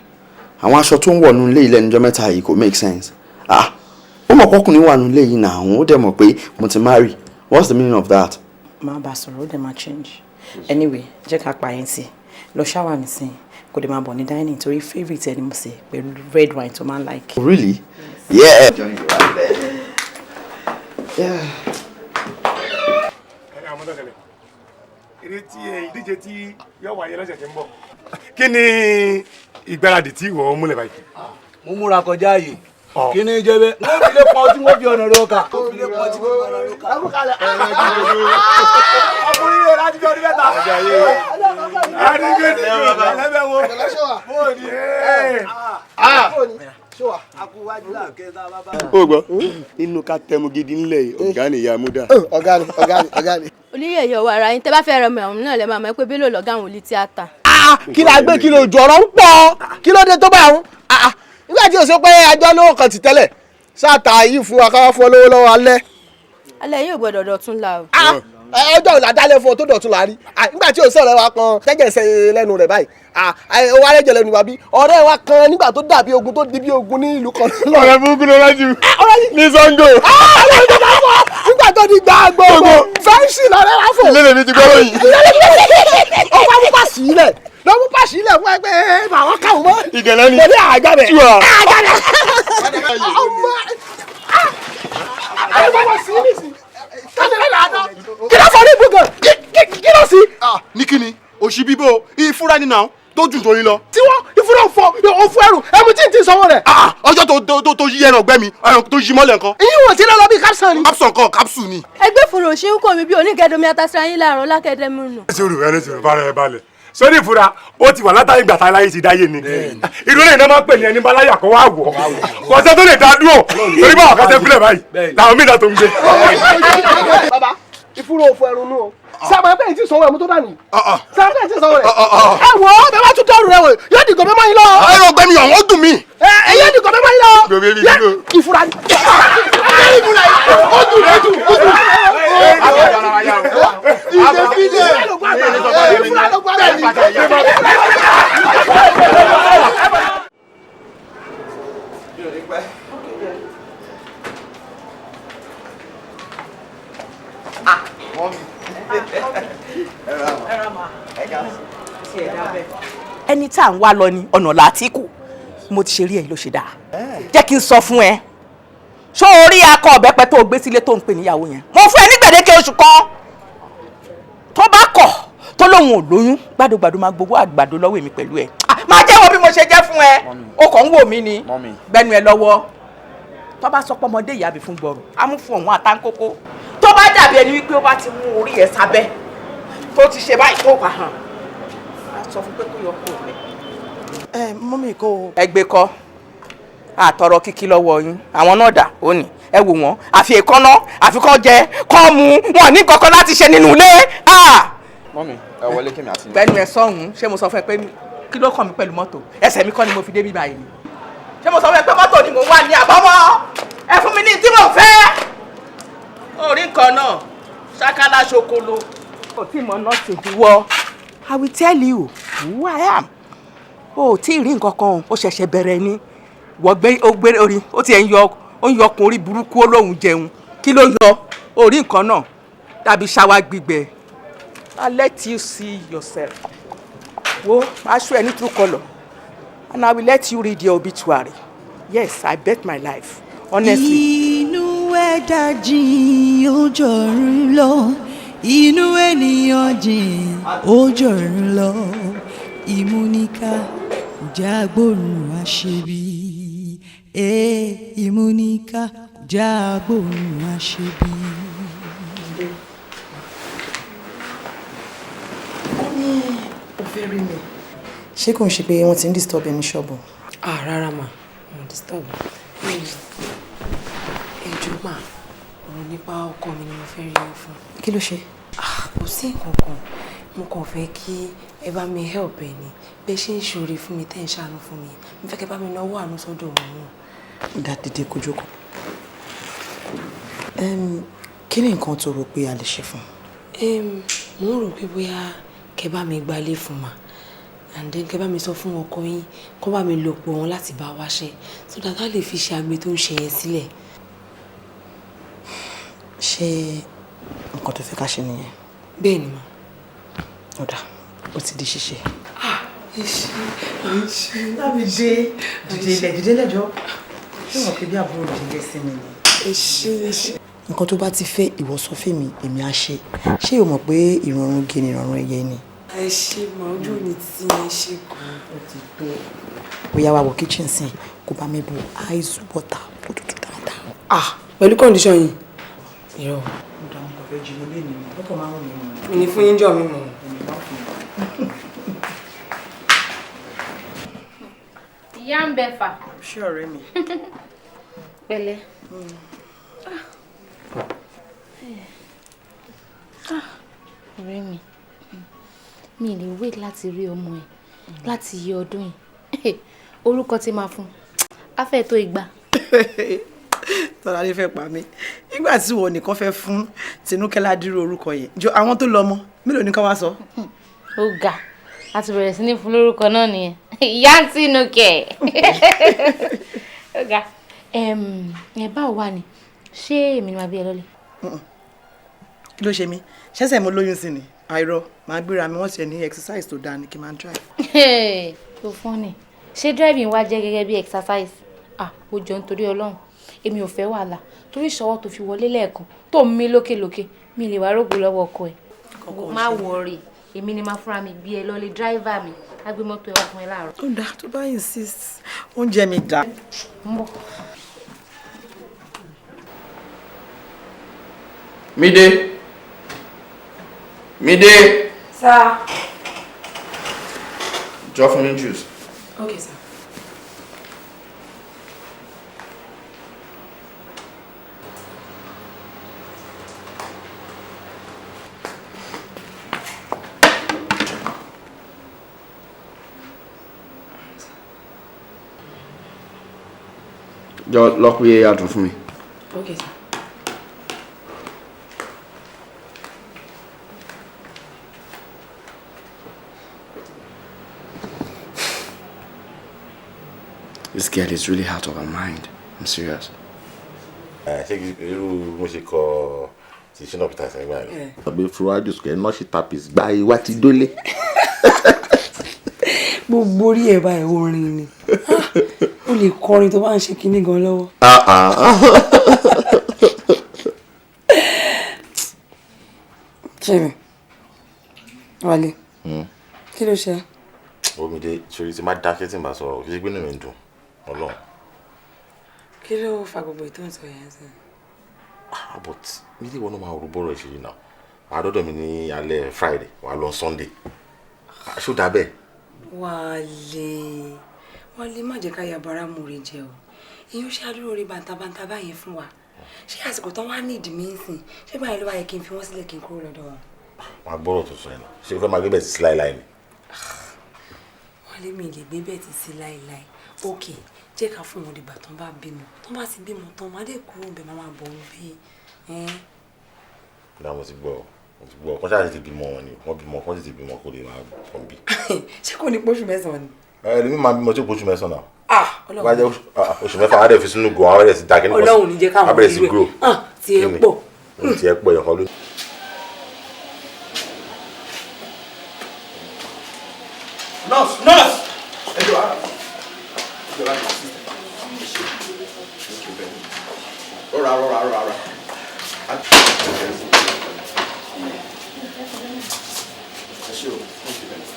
Àwọn aṣọ tó ń wọ̀ nínú ilé yìí lẹ́nu ọjọ́ mẹ́ta yìí kò make sense. Ah, ó mọ̀ pọ́kùnrin wà nínú ilé yìí náà, òun ó dẹ̀ mọ̀ pé mo ti marry. What's the meaning of that? Máa bá a sọ̀rọ̀, ó dẹ̀ máa change. Anyway, jẹ́ ká pa yẹn sí. Lọ ṣáwà nísìnyí, kò dẹ̀ máa bọ̀ ní dining torí favourite ẹni mo sè pẹ̀lú red wine tó máa ń like. Really? Yeah. Yeah. Ẹ àwọn tó ṣẹlẹ̀, eré tí ẹ ìdíje tí yóò wáyé lọ́sẹ̀ tí ń bọ̀, kí ni ìgbáradì tí ìwọ múlẹ̀ báyìí? Mo múra kọjá ààyè. Kí ni jẹ́ bẹ́ẹ̀? Wọ́n fi lé pọn tí wọ́n fi ọ̀nà rẹ̀ ọkà. Wọ́n fi lé pọn tí wọ́n fi ọ̀nà rẹ̀ ọkà. Ọkùnrin rẹ̀ láti fi ọdún 3. Ẹlẹ́bẹ̀ wo? Bóòní. Ó gbọ́ inú ká tẹmu gidi ńlẹ̀ yìí, ọ̀gá ni ìyá múdà. Ọ̀gá ni, ọ̀gá ni, ọ̀gá ni. Oníyẹ̀yẹ̀ ọwọ́ ara yín, tẹ́ bá fẹ́ rọmọ ẹ̀hún náà lẹ́ máa mọ̀ pé Bello lọ̀gá àwọn olè tíátà. Kí la gbé, kí ló jù, ọ̀rọ̀ ń pọ̀, kí ló dé tó bá ń nígbà tí o sọ pé àjọ lówó kan ti tẹ́lẹ̀ sáàtà yìí fún wa káwá fún ọ lówó lọ́wọ́ alẹ́. Alẹ́ yóò gbọ́dọ̀ dọ̀tún la o. Ọjọ́ òun làdálẹ̀ fún ọ tó dọ̀tún la rí nígbà tí o sọ ọ̀rẹ́ wa kan tẹ́jẹ̀ ṣe lẹ́nu rẹ̀ báyìí, ó wá rẹ́jẹ̀ lẹ́nu wa bí ọ̀rẹ́ wa kan nígbà tó dàbí ogun tó di bí ogun ní ìlú kan. Ọ̀rẹ́ burúkú ló rájú ní Sango. Nígbà tó di gba gbogbo fẹ́ǹsì lọ́rẹ́ wa fò. Ilé mi ti gbọ́ lóyìn. Ó wá mú pàṣẹ ilẹ̀ lọ, mú pàṣẹ ilẹ̀ fún ẹgbẹ́ àwọn káwọn mọ́. Ìgẹ̀lẹ́ ni. Mo ní àjàbẹ̀. Túwà. Àjàbẹ̀. Ọmọ àwọn ọmọ sí ní sí tani lẹ́nu àná kí ló fọ ní ibùgàn, kí ló sí. Ní kíni òṣì bíbó ìfúra nínú àwọn tó jù torí lọ. Tí wọ́n ìfúra fọ òfu ẹrù ẹmu tí n ti sanwó rẹ̀. Ọjọ́ tó yí ẹran ọgbẹ́ mi, ẹran tó yí mọ́lẹ̀ nǹkan. Ìyín wò tí lọ bí capsule ni. Capsule kan, capsule ni. Ẹgbẹ́ fòrò ṣé ń kọ́ mi bí onígẹ̀dọ̀mí atasira yín láàárọ̀ lákẹ́dẹ́mú nù. Ẹ sọ̀rọ̀, ẹ sọ̀rọ̀, bára ẹ balẹ̀ sórí ìfura, ó ti wà látàrí ìgbà tá láyé ti dáyé ni. Irú lẹ́yìn náà máa ń pè ní ẹni bá láyà kó wá wọ̀ kò sẹ́ tó lè dá dúró torí báwọn kan ṣe fílẹ̀ báyìí làwọn míì náà tó ń gbé. Bàbá, ìfúra òfu ẹrù nù o, sábà bẹ́ẹ̀ tí sanwó ẹ̀mú tó dànù, sábà bẹ́ẹ̀ tí sanwó rẹ̀. Ẹ wò ó, bẹ́ẹ̀ bá tún dọ́rù rẹ wò, yóò dìgò mẹ́mọ́ yín lọ. Ẹran ọgbẹ́ mi ọ̀wọ́n dùn mí. Ẹ yóò dìgò mẹ́mọ́ yín lọ. Ìfura ni. Ó dùn, ó dùn, ó dùn. Ìfura ló gbà bẹ́ẹ̀ ni. Ẹni tá à ń wá lọ ni ọ̀nà làtíkù mo ti ṣe rí ẹ ló ṣe dáa. Jẹ́ kí n sọ fún ẹ, ṣó o rí akọ ọ̀bẹ́pẹ tó o gbé sílé tó ń pè níyàwó yẹn, mo fún ẹ ní gbèdéke oṣù kan. Tó bá kọ̀ tó lóun ò lóyún, gbàdúgbàdú máa gbowó àgbàdo lọ́wọ́ èmi pẹ̀lú ẹ. Máa jẹ́wọ́ bí mo ṣe jẹ́ fún ẹ, o kàn ń wò mí ni gbẹnu ẹ lọ́wọ́. Tó bá sọ pé ọmọdé ìyá mi fún gbọrọ á mú fún òun àtàǹkókó, tó bá dàbí ẹni wípé ó bá ti mú orí ẹ sábẹ́ tó ti ṣe báyìí tó wà hàn, á sọ fún pé kó yọ kó rẹ. Ẹ mọ́mì kò. Ẹ gbé kọ́ àtọrọ kíkí lọ́wọ́ yín, àwọn náà dà ó ní ẹ wò wọ́n, àfi èkánná àfi kọ́ jẹ kọ́ mu, wọn ní kankan láti ṣe nínú ilé. Mọ́mì, ẹ wọlé kémi àti. Gbẹnu ẹ sọ̀hún, ṣé mo sọ fún ẹ pé Kí ló kàn mí pẹ̀lú mọ́tò? Ẹsẹ̀ mi kọ́ ni mo fi débi báyìí ni. Ṣé mo sọ fún ẹ pé mọ́tò ni mò ń wà ní àbámọ́? Ẹ fún mi ní tí mò ń fẹ́. Orí nǹkan náà, ṣákálá ṣokolo. Kò tí mo nọ́ọ̀tì wọ. I will tell you who I am. O ò tí ì rí nǹkan kan, o ṣẹ̀ṣẹ̀ bẹ̀rẹ̀ ni. Wọ́n gbé ó gbé orí, ó tiẹ̀ ń yọ, ó ń yọ ọkùnrin orí burúkú, ó lóun jẹun. Kí ló yọ? Orí nǹkan náà dàbí ṣáwá gbígbẹ. I let you see yourself. Wo aṣọ ẹ ní true colour and I will let you read your obituary. Yes, I bet my life. Honestly. Inú ẹ̀dá jìn, ó jọ̀run lọ. Inú ènìyàn jìn, ó jọ̀run lọ. Ìmúníkà kò já gbóòórùn àṣebí. Ee, ìmúníkà kò já gbóòórùn àṣebí. Ó ní o fẹ́ rí mi. Ṣé kò ń ṣe pé wọ́n ti ń disturb ẹ ní ṣọ́ọ̀bù? Ah, rárá mà, mo disturb. Ẹ jọ̀ọ́ mà, ọ̀rọ̀ nípa ọkọ mi ni mo fẹ́ rí yín fún. Kí ló ṣe? Ah, kò sí nǹkan kan. Mo kàn fẹ́ kí ẹ bá mi help ẹ ni. Bẹ́ ṣe ń ṣoore fún mi, tẹ́ ń ṣàánú fún mi. Mo fẹ́ kí ẹ bá mi náwó àánú sọ́dọ̀ òun náà. Dá dìde kó jókòó. Kí ni nǹkan tó rò pé a lè ṣe fún un? Mo ń rò pé bóyá kẹ́ bá mi gbalé fún ma. And then kẹ́ bá mi sọ fún ọkọ yín kó bá mi lò pọ̀ wọn láti bá wáṣẹ́ so that a lè fi ṣe agbe tó ń ṣe yẹn sílẹ̀. Ṣé nǹkan tó fẹ́ ká ṣe nìyẹn? Bẹ́ẹ̀ ni mà. Ó dáa, ó ti di ṣíṣe. Ah, ẹ ṣé, ẹ ṣé. Lámìdé, dìde ilẹ̀, dìde lẹ́jọ́. Ṣé wọ́n fi bí àbúrò mi ṣe jẹ́ sí mi ni? Ẹ ṣé, ẹ ṣé. Nǹkan tó bá ti fẹ́ ìwọ sọ fún mi, èmi á ṣe. Ṣé o mọ̀ pé ìrọ̀rùn ge ni ìrọ̀rùn ẹyẹ ni? Ẹ ṣé mà, ojú mi tí ẹ ṣe gan. Ó ti tó. Bóyá wá wọ kitchen sìn, kó bá mi bu ice water tó tutù dáadáa. Ah, pẹ̀lú condition yìí. Irọ́. Ó dáa, nǹkan fẹ́ jìnnà lé nìyẹn. Lọ́kọ̀ máa ń rìn mọ́. Mi ní fún yín jọ mi mọ̀. Ìyá ń bẹ fà. Ṣé ọ̀rẹ́ mi? Pẹ̀lẹ́. Ọ̀rẹ́ mi, mi lè wait láti rí ọmọ ẹ̀ láti yí ọdún yìí. Orúkọ tí máa fún á fẹ́ tó 200. Tọ́ládé fẹ́ pa mí. Nígbà tí ìwọ nìkan fẹ́ fún Tinúkẹ́ ládìrú orúkọ yẹn. Jọ àwọn tó lọ ọmọ, mélòó ni ká wá sọ? Ó ga, a ti bẹ̀rẹ̀ sí ní fún lórúkọ náà nìyẹn. Ìyá ń Tinúkẹ́. Ó ga. Ẹ báwo wà ní? Ṣé èmi ni màá bí ẹ lọ́lẹ̀? Kí ló ṣe mí? Ṣẹ́sẹ̀ mo lóyún sí ni. Àìrọ̀, màá gbéra mi, wọ́n ti ẹ̀ ní exercise tó dáa ni kí n máa drive. Tó fún ni. Ṣé driving wá jẹ́ gẹ́gẹ́ bí exercise? Ah, ó jọ nítorí Ọlọ́run. Èmi ò fẹ́ wàhálà. Torí ìṣọwọ́ tó fi wọlé lẹ́ẹ̀kan tó ń mí lókèlókè, mi lè wá rògbò lọ́wọ́ ọkọ ẹ̀. Má worry, èmi ni máa fúnra mi gbé ẹ lọ́lé, driver mi. Á gbé mọ́tò ẹ wá fún ẹ láàárọ̀. Ó dáa, tó bá insist, oúnjẹ mi dà. Ń bọ̀. Mide. Mide. Sir. Jọ fún mi juice. Okay, sir. Jọ lọ pé adùn fún mi. Okay, sir. This girl is really out of her mind. I'm serious. Ṣé irú mo ṣe kọ ti Shina Peters nígbà yẹn? Àbí Fúrájù kẹ́ nọ́ọ̀ṣì tapis gba ìwá ti dólé. Gbogbo orí ẹ̀ báyìí orin ni. O lè kọrin tó bá ń ṣe kinní gan lọ́wọ́. Ṣé Wálé, kí ló ṣe? Omide, ṣorí tí máa dákẹ́ tí n bá sọ̀rọ̀, kí ṣe pé inú mi ń dùn, Ọlọ́run. Kí ló fa gbogbo ètò ìsọ yẹn sí? Ah, but mi lè wọnú máa rú bọ́rọ̀ ìṣèlú náà. Wàá dọ́dọ̀ mi ní alẹ́ Friday, wàá lọ Sunday. Ṣó dáa bẹ́ẹ̀? Wálé, Wálé, má jẹ́ ká ya bàrà múre jẹ o. Ìyẹn ṣe àdúró orí bàǹtàbàǹtà báyẹn fún wa. Ṣé àsìkò tán wá ní ìdí mi ń sìn? Ṣé báyìí ló wá yẹ kí n fi wọ́n sílẹ̀ kí n kúrò lọ́dọ̀ wọn? Wàá gbọ́rọ̀ tuntun yẹn náà. Ṣé o fẹ́ máa gbé bẹ́ẹ̀ sí láéláé ni? Wálé, mi lè gbé bẹ́ẹ̀ títí láéláé. Ok, jẹ́ ká fún wọn dìgbà tán bá bímọ. Tán bá ti bímọ tán, má dé kúrò bẹ́ẹ̀, má máa bọ̀ ń bí. Náà mo ti gbọ́, mo ti gbọ́. Kọ́ ṣáà tètè bímọ wọn ni. Wọ́n bímọ, kọ́ tètè bímọ kó lè máa kàn bí. Ṣé kò ní póṣù 9 ni? Ẹ lèmi máa bímọ tí ó póṣù 9 náà. Ah, Bá jẹ́ oṣù 6 á dẹ̀ fi sínú gò, á bẹ̀rẹ̀ sí dàgẹ́ nípa. Ọlọ́run ní jẹ́ káwọn á bẹ̀rẹ̀ sí irú ẹ̀. grow. Ah, tí ẹ pọ̀. Tí ẹ pọ̀ yẹn kan ló. Nurse, nurse! Ẹ jọ̀ọ́, ara. Ẹ jọ̀ọ́, ara. Rọra, rọra, rọra, rọra. Ẹ ṣé o, thank you very much.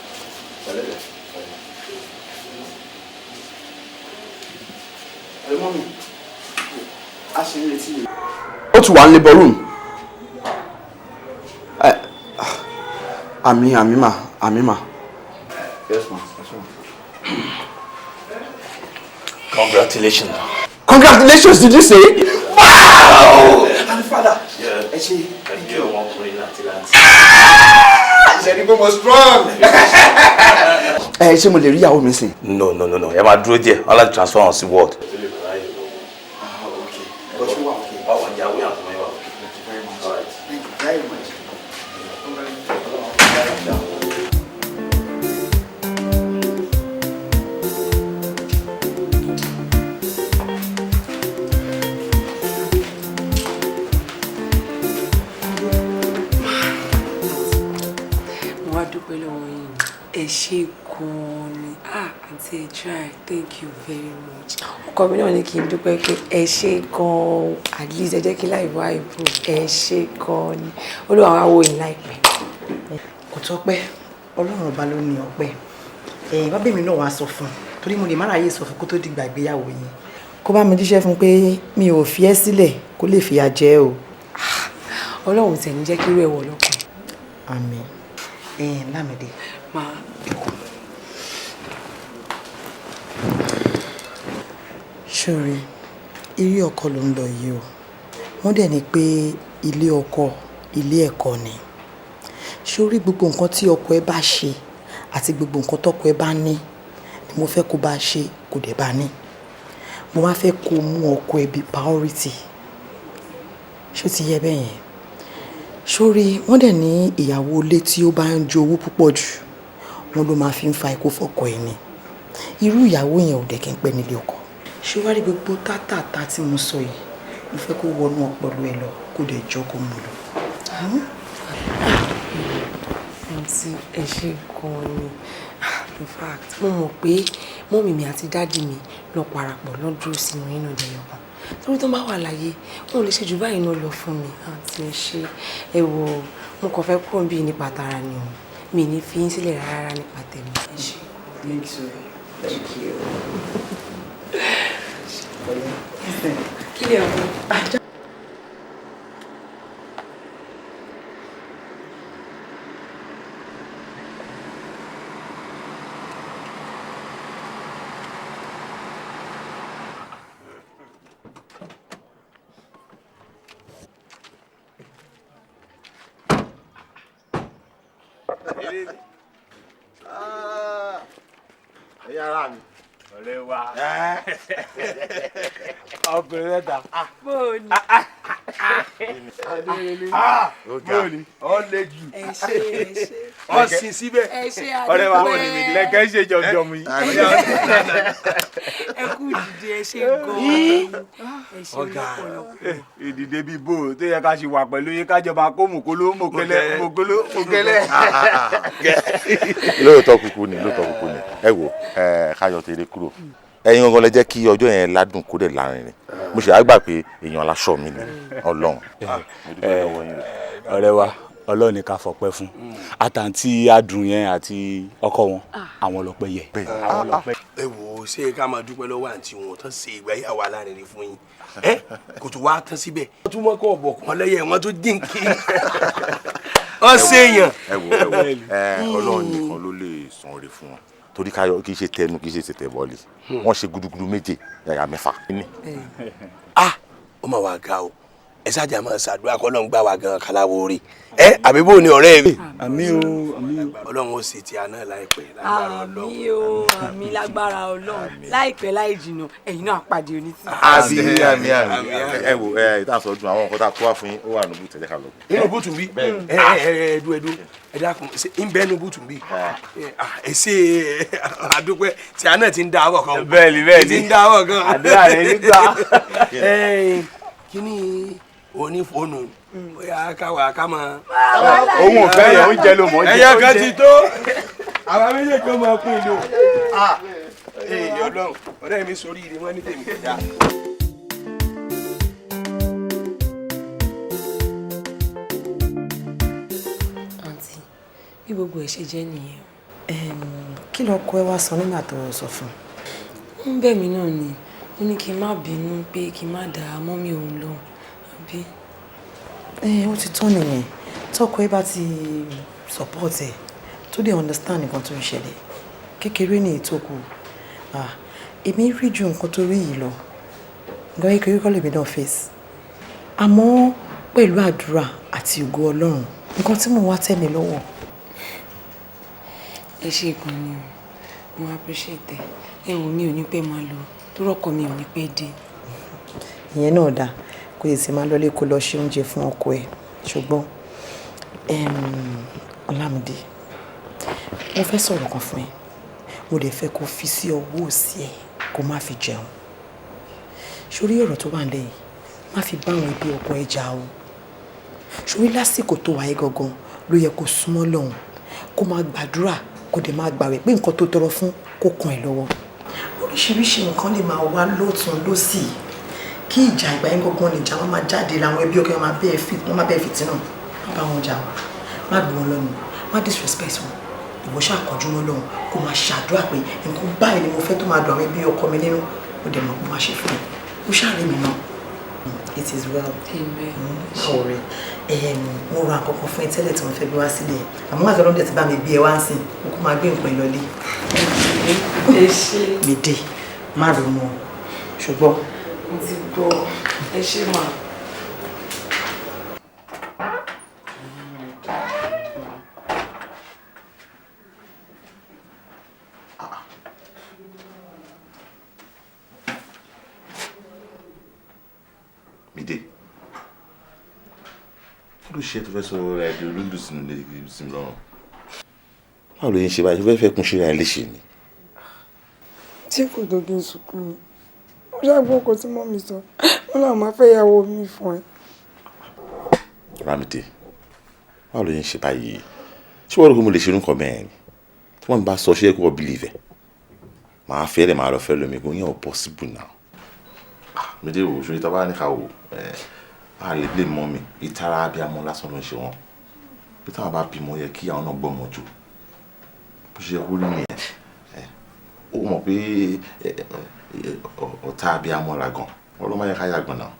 Pẹ̀lẹ́ bẹ̀. Ẹ mọ́ mi, a ṣe ń retí mi. Ó ti wà ní labour room. Ẹ àmì àmì mà àmì mà. Yes ma, yes ma. Congratulations. Congratulations, did you say? Wow! And father, ẹ ṣe. Ẹbí ọmọkùnrin láti láti. Ṣé ni gbogbo strong? Ẹ ṣé mo lè rí ìyàwó mi sìn? No, no, no, no. Ẹ máa dúró díẹ̀. Wọ́n láti transfer wọn sí ward. But you are okay. Báwo ni ìyàwó yàtọ̀ mọ́ ìwà? Thank you very much. Thank you very much. Mo wá dúpẹ́ lọ́wọ́ yín ni. Ẹ ṣé gan-an ni. Ah, àǹtí, ẹ try. Thank you very much. Ọkọ mi náà ní kí n dúpẹ́ pé ẹ ṣé gan-an. At least ẹ jẹ́ kí láì wá improve. Ẹ ṣé gan-an ni. Olúwa wá wò yín láìpẹ́. Kò tọ́pẹ́, Ọlọ́run ọba ló ní ọpẹ́. Ẹ̀yìn bá bèmí náà wàá sọ fún un, torí mo lè má ráyè sọ fún kó tó dìgbà ìgbéyàwó yín. Kó bá mi jíṣẹ́ fún un pé mi ò fi ẹ́ sílẹ̀ kó lè fìyà jẹ ẹ́ o. Ọlọ́run tẹ̀ ní jẹ́ kí irú ẹ̀ wọ̀ lọ́kàn. Àmín. Ẹ̀yìn Lámìdé. Máa. Ṣòre, ilé ọkọ ló ń lọ yìí o. Wọ́n dẹ̀ ní pé ilé ọkọ ilé ẹ̀kọ́ ni. Ṣórí gbogbo nǹkan tí ọkọ ẹ bá ṣe àti gbogbo nǹkan tọkọ ẹ bá ní ni mo fẹ́ kó bá ṣe, kó dẹ̀ bá ní. Mo wá fẹ́ kó mú ọkọ ẹ bí priority. Ṣó ti yẹ bẹ́ẹ̀ yẹn? Ṣórí wọ́n dẹ̀ ní ìyàwó ilé tí ó bá ń jowú púpọ̀ jù, wọ́n ló máa fi ń fa ikú fọ́kọ ẹ ni. Irú ìyàwó yẹn ò dẹ̀ kí n pẹ́ nílé ọkọ. Ṣé wá rí gbogbo tátàtà tí mo sọ yìí? Mo fẹ́ kó wọnú ọpọlọ ẹ lọ, kó dẹ̀ jọ́ kó mú lọ. Àǹtí, ẹ ṣé gan-an ni. In fact, mo mọ̀ pé mọ́mì mi àti dádì mi lọ parapọ̀ lọ dúró sínú inú ìdẹ̀yọ̀ kan. Torí tó bá wà láyé, wọn ò lè ṣe jù báyìí náà lọ fún mi. Àǹtí, ẹ ṣé. Ẹ wo, mo kàn fẹ́ kúrò níbí nípa tara ni o. Mi ní fi yín sílẹ̀ rárá nípa tèmi. Ẹ ṣé. Thank you. Thank you. Kí lè wọ? Ẹ̀yin ará mi. Ọ̀rẹ́ wa. Ọkùnrin mẹ́ta. Bóòni. Bóòni. Ọ le jù. Ẹ ṣé, ẹ ṣé. Ọ sin síbẹ̀. Ẹ ṣé, Ọ̀rẹ́ wa àdúpẹ́. lẹ̀kẹ́ ṣe jọ̀mjọ̀mù yìí. Ẹ kú ìdìde, ẹ ṣé gan-an. Ẹ ṣé Ọ̀gá. lọ́pọ̀lọpọ̀. Ìdìde bíi bò ó tó yẹ ká ṣe wà pẹ̀lú yín kájọba kó mòkóló mòkélé mòkóló mòkélé. Lóòótọ́ kúkú ni, lóòótọ́ kúkú ni. Ẹ wo, ẹ káyọ̀ tèrè kúrò. Ẹ̀yin gangan lẹ jẹ́ kí ọjọ́ yẹn ládùn kó dẹ̀ lárinrin. Mo ṣe àgbà pé èèyàn aláṣọ mi ni Ọlọ́run. Ọ̀rẹ́ wa, Ọlọ́run ni ká fọpẹ́ fún. Àtàntí adùn yẹn àti ọkọ wọn, àwọn lọ́pẹ́ yẹ. Àwọn lọ́pẹ́. Ẹ wò ó, ṣé ká máa dúpẹ́ lọ́wọ́ àǹtí wọn tán ṣe ìgbéyàwó alárinrin fún yín. Ẹ kò tún wá tán síbẹ̀. Wọ́n tún mọ́kọ́ ọ̀bọ̀ kan lẹ́yẹ̀ wọ́n tún dín kí. Ọ ṣe èèyàn. Ẹ wo, ẹ wo, ẹ Ọlọ́run nìkan ló lè san oore fún wọn. Torí káyọ̀ kì í ṣe tẹnu, kì í ṣe tẹ̀tẹ̀ bọ́ọ̀lì. Wọ́n ṣe gudugudu 7 yàyà 6. Ah, ó mà wá ga o. Ẹ ṣáàjà máa ṣàdúrà kọ́ lọ́n gbà wá gan kaláwo rí ẹ àbí bò ní ọ̀rẹ́ mi. Àmín o, àmín o. Ọlọ́run ó sì ti àná láìpẹ́ lágbára Ọlọ́run. Àmín o, àmín lágbára Ọlọ́run, láìpẹ́ láì jìnnà ẹ̀yin náà pàdé onítì. Àmín àmín àmín. Ẹ wo ẹ ìta sọ dùn àwọn nǹkan tá a kó wá fún yín ó wà nùbù tẹ̀lé ká lọ. Nínú búùtù bí ẹ ẹ ẹ ẹdú ẹdú ẹ dákun ń bẹ nínú búùtù bí ẹ ṣe àdúpẹ́ tí a náà ti ń da àwọ̀ kan. Bẹ́ẹ̀ni bẹ́ẹ̀ni ti ń da àwọ̀ kan. Àdúrà rẹ nígbà. Kíní onífóònù bóyá káwa ká mọ. Òun ò fẹ́ yẹn, oúnjẹ ló mọ̀ jẹ. Ẹyọ kan ti tó àwa méjèèjì ó máa pín in lò. Èyí Ọlọ́run ọ̀rẹ́ mi sórí ire wọn ní tèmi kẹta. Àǹtí, bí gbogbo ẹ̀ ṣe jẹ́ nìyẹn. Kí lọkọ ẹ wá sọ nígbà tó sọ fún un? Ó ń bẹ̀ mí náà ni, ó ní kí n má bínú pé kí n má dá mọ́mí òun lóhùn, àbí? Ó ti tán nìyẹn. Tọkọ ẹ bá ti support ẹ tó dé understand nǹkan tó ń ṣẹlẹ̀, kékeré ní ìtókù. Èmi rí ju nǹkan tó rí yìí lọ, nǹkan kékeré kọ́ lèmi náà face, àmọ́ pẹ̀lú àdúrà àti ògo Ọlọ́run nǹkan tí mò ń wá tẹ̀ mí lọ́wọ́. Ẹ ṣe gan ni o, mo appreciate ẹ. Ẹ wò mí ò ní pẹ́ máa lọ, tó rọ́kọ mi ò ní pẹ́ dé. Ìyẹn náà dáa, kò sì máa lọlé kó lọ ṣe oúnjẹ fún ọkọ ẹ. Ṣùgbọ́n Ọlámídé, mo fẹ́ sọ̀rọ̀ kan fún ẹ, mo dẹ̀ fẹ́ kó fi sí ọwọ́ òsì ẹ kó má fi jẹun. Sórí ọ̀rọ̀ tó wà nílẹ̀ yìí, má fi bá àwọn ẹbí ọkọ ẹ jà o. Sórí lásìkò tó wà yìí gangan ló yẹ kó súnmọ́ lọ́hùn, kó máa gbàdúrà, kó dẹ̀ máa gbàwẹ̀ pé nǹkan tó tọrọ fún kó kàn ẹ́ lọ́wọ́. Oríṣiríṣi nǹkan lè máa wá lọ́tùn lósì, kí ìjà ìgbà yẹn gangan lè jà, wọ́n máa jáde làwọn ẹbí ọkọ wọn máa bẹ́ẹ̀ fìtínà. Má bá wọn jà o, má gbé wọn lọ́nu, má disrespect wọn. Ìwọ ṣàkọjú wọn lọ́hùn, kó máa ṣàdúrà pé nǹkan báyìí ni mo fẹ́ tó máa dùn àwọn ẹbí ọkọ mi nínú, ó dẹ̀ mọ̀ pé wọ́n á ṣe fún mi. Ó ṣàárẹ̀ mi náà. It is well. Báwo rẹ? Mo ra nǹkan kan fún ẹ tẹ́lẹ̀ tí mo fẹ́ gbé wá sílẹ̀, àmọ́ àti ọlọ́dẹ ti bá mi gbé ẹ wá ń sìn, mo kó máa gbé nǹkan ẹ lọlé. Mi dé, má ronú o, ṣùgbọ́n. Mo ti gbọ́, ẹ ṣé mà. Mide, kí ló ṣe tó fẹ́ sọ ẹ di olóńdù sínú ilé sínú lọ́rùn? Báwo ló ń ṣe báyìí? Fẹ́ fẹ́ kún ṣe ra ẹ léṣe ni. Tí kò tó kí n sunkún ni, mo ṣàgbọ́n ọkọ tí mọ́mí sọ, wọ́n làwọn máa fẹ́ ìyàwó mi fún ẹ. Rámídé, báwo ló ń ṣe báyìí? Ṣé wọ́n rò pé mo lè ṣe irú nǹkan bẹ́ẹ̀ ni? Tí wọ́n bá sọ ṣé kó o believe ẹ̀? Màá fẹ́ lẹ̀ máa lọ fẹ́ lómi, kò yẹn ò possible now. Mide wò ṣe tá a bá ní ká wò ẹ a lè blame mọ́mí, ìtara abiyamọ lásán ló ń ṣe wọn. Bí táwọn bá bímọ yẹ kí àwọn náà gbọ́mọ jù. Bó ṣe yẹ kó rí nìyẹn. Ó mọ̀ pé ọ̀tá abiyamọ la gan. Ọlọ́mọ yẹ ká yàgbọ́n náà.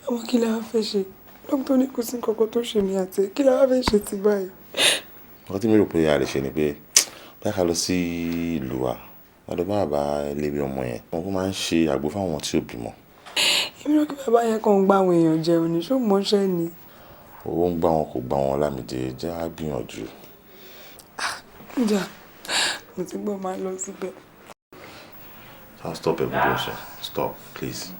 Àmọ́ kí la fẹ́ ṣe? Dókítà ní kò sí nǹkan tó ṣe mí àti kí la fẹ́ ṣe ti báyìí? Nǹkan tí mi rò pé a lè ṣe ni pé báyìí ká lọ sí ìlú wa, ká lọ bá bàbá eléwé ọmọ yẹn. Wọ́n máa ń ṣe àgbo fáwọn tí ò bímọ. Èmi rò pé bàbá yẹn kàn ń gbá àwọn èèyàn jẹun ni, ṣó mọṣẹ́ ni? Owó ń gbá wọn kò gbá wọn Lámídé, jẹ́ á gbìyànjú. Ǹjà, mo ti gbọ́ máa lọ síbẹ̀. Stop ẹ̀ gbọ́dọ̀ sọ. Stop, please.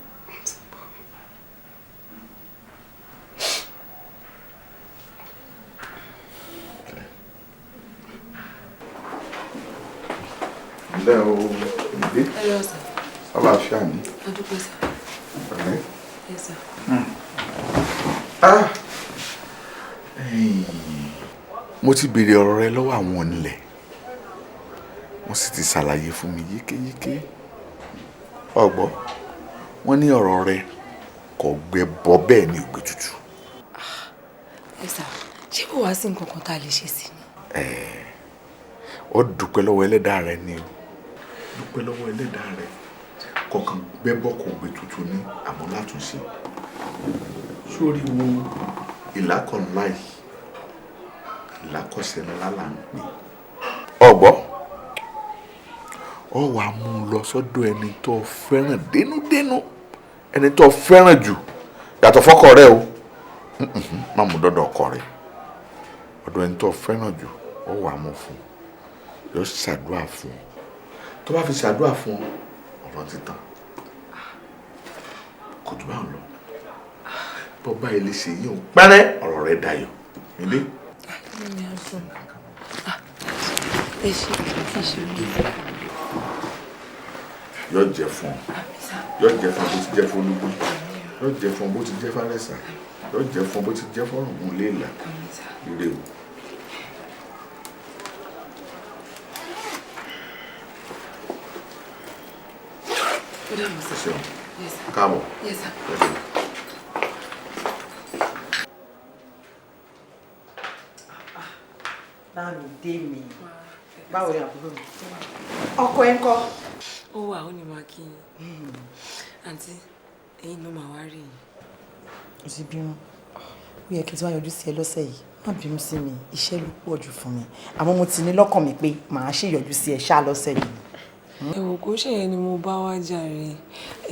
Ǹlẹ́ o, Mide. Hello, sir. Àlàáfíà ni. A dúpẹ́, sir. Pẹ̀lẹ́. Yes, sir. Ah! Mo ti béèrè ọ̀rọ̀ rẹ lọ́wọ́ àwọn onílẹ̀. Wọ́n sì ti ṣàlàyé fún mi yékéyéké. Ọ̀gbọ́, wọ́n ní ọ̀rọ̀ rẹ kò gbẹ bọ́ bẹ́ẹ̀ ni ògbé tútù. Ẹ sà, ṣé kò wá sí nǹkan kan tá a lè ṣe sí ni? Ó dúpẹ́ lọ́wọ́ ẹlẹ́dàá rẹ ni o. Dúpẹ́ lọ́wọ́ ẹlẹ́dàá rẹ. Kọ̀ọ̀kan gbẹ́bọ́ kò gbé tútù ní àmọ́ látúnṣe. Sórí wo ìlàkọ̀ ńlá yìí, ìlàkọ̀ṣe ńlá là ń pè. Ọ̀gbọ́, ọ wàá mú un lọ sọ́dọ̀ ẹni tó fẹ́ràn dénúdénú, ẹni tó fẹ́ràn jù yàtọ̀ fọ́kọ rẹ o, Má mú dọ́dọ̀ ọkọ rẹ̀, ọ̀dọ̀ ẹni tó fẹ́ràn jù ó wà á mú fún yóò ṣàdúrà fún ọ. Tó bá fi ṣàdúrà fún ọ, ọ̀rọ̀ ti tán, kò jù bá ń lọ. Bọ́ báyìí lè ṣe yín o pẹ́rẹ́, ọ̀rọ̀ rẹ̀ dayọ̀ nílé. Ẹ ṣe, ẹ ṣe mi. Yóò jẹ fún ọ, yóò jẹ fún ọ bó ti jẹ fún olúgbó, yóò jẹ fún ọ bó ti jẹ fún alẹ́sà, yóò jẹ fún ọ bó ti jẹ fún ọ̀rùngún léèlà. Ire o. Ṣeun, káàbọ̀. Yes, sir. Lámìdé mi, báwo ni àbúrò mi? Ọkọ ẹ ń kọ́? Ó wà, ó ní máa kí yín. Àǹtí, ẹ̀yin ló máa wá rí yín. Ó ti bínú. Ó yẹ kí n tí wá yọjú sí ẹ lọ́sẹ̀ yìí. Má bínú sí mi, iṣẹ́ ló pọ̀ jù fún mi. Àmọ́ mo ti ní lọ́kàn mi pé màá ṣèyọjú sí ẹ ṣá lọ́sẹ̀ yìí. Ẹ wò, kó ṣèyẹn ni mo bá wá jàre.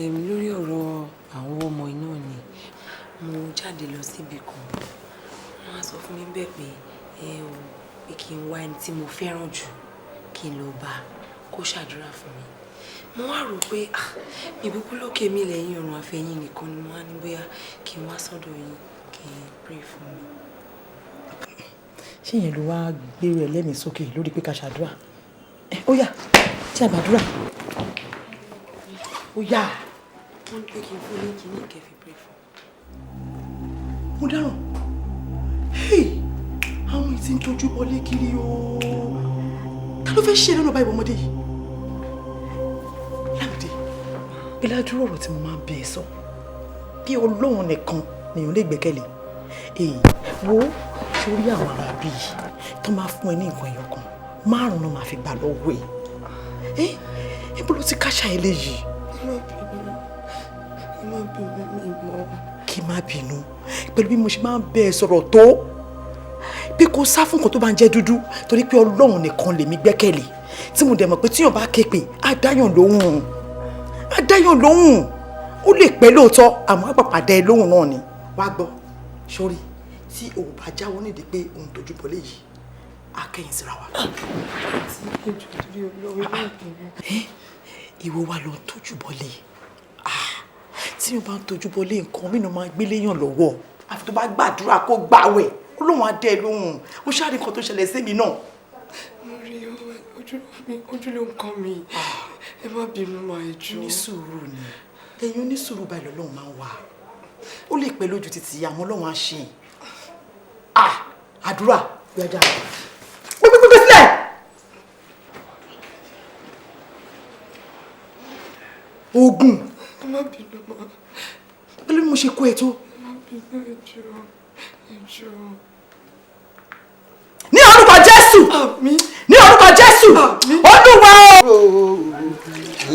Lórí ọ̀rọ̀ àwọn ọmọ iná ni mo jáde lọ síbi kan. Wọ́n á sọ fún mi bẹ́ẹ̀ pé ẹ ò pé kí n wá ẹni tí mo fẹ́ràn jù, kí n lọ bá kó ṣàdúrà fún mi. Mo wá rò pé mi kúkú lókè mi lẹ́yìn ọ̀run àfẹ́yìn nìkan ni mo wá ní bóyá kí n wá sọ́dọ̀ yín kí n pray fún mi. Ṣé ìyẹn ló wá gbèrò ẹ lẹ́mìí sókè lórí pé ká ṣàdúrà? Ó yá, tí a gbàdúrà. Ó yá. Wọ́n ní pé kí n fún yín kí ní kẹ́ fi pray fún. Mo dáràn. Hey! Àwọn yìí ti ń tójú bọlé kiri o. Ta ló fẹ́ ṣe lọ́nà báyìí ọmọdé yìí? Lámìdé, ìlàdúró ọ̀rọ̀ tí mo máa ń bẹ ẹ sọ. Bí Ọlọ́run nìkan nìyẹn lè gbẹ́kẹ̀lé. Èyí wo sórí àwọn ará bí yìí tó máa fún ẹ ní nǹkan ẹyọ kan, márùn-ún ló máa fi gbà lọ́wọ́ ẹ. Ibo ló ti káṣá eléyìí? Ẹ má bínú, ẹ má bínú mi mọ́. Kí má bínú pẹ̀lú bí mo ṣe máa ń bẹ ẹ sọ̀rọ̀ tó, bí kò sá fún nǹkan tó bá ń jẹ́ dúdú, torí pé Ọlọ́run nìkan lèmi gbẹ́kẹ̀lé, tí mo dẹ̀ mọ̀ pé tíyàn bá ké pè á dáyàn lóhùn, á dáyàn lóhùn. Ó lè pẹ́ lóòótọ́, àmọ́ àpàpà dá ẹ lóhùn náà ni. Wá gbọ́ sórí, tí o bá jáwọ́ nídìí pé òun tójú bọ́lé yìí, á kẹ́yìn síra wa. Ìwọ wa lọ tójú bọ́lé. Tí o bá ń tójú bọ́lé nǹkan mí ni máa gbélé yàn lọ́wọ́, àfi tó bá gbàdúrà kó gbàwẹ̀, Ọlọ́run á dẹ́ ẹ lóhùn. Ó ṣáà nǹkan tó ṣẹlẹ̀ sí mi náà. Mo rí ojú ló ń kọ́ mi. Ẹ má bínú máa jù. Onísùúrù ni ẹ̀yin, onísùúrù báyìí lọ́lọ́run máa ń wà. Ó lè pẹ́ lójú títí, àmọ́ Ọlọ́run á ṣe. Àdúrà gbẹjà gbẹgbẹgbẹ sílẹ̀. Ogun. Ẹ má bínú mọ́. Pẹ̀lú bí mo ṣe kó ẹ tó. Ẹ má bínú, ẹ jọ̀ọ́, ẹ jọ̀ọ́. Ní orúkọ Jésù. Àmín. Ní orúkọ Jésù. Olúwa o.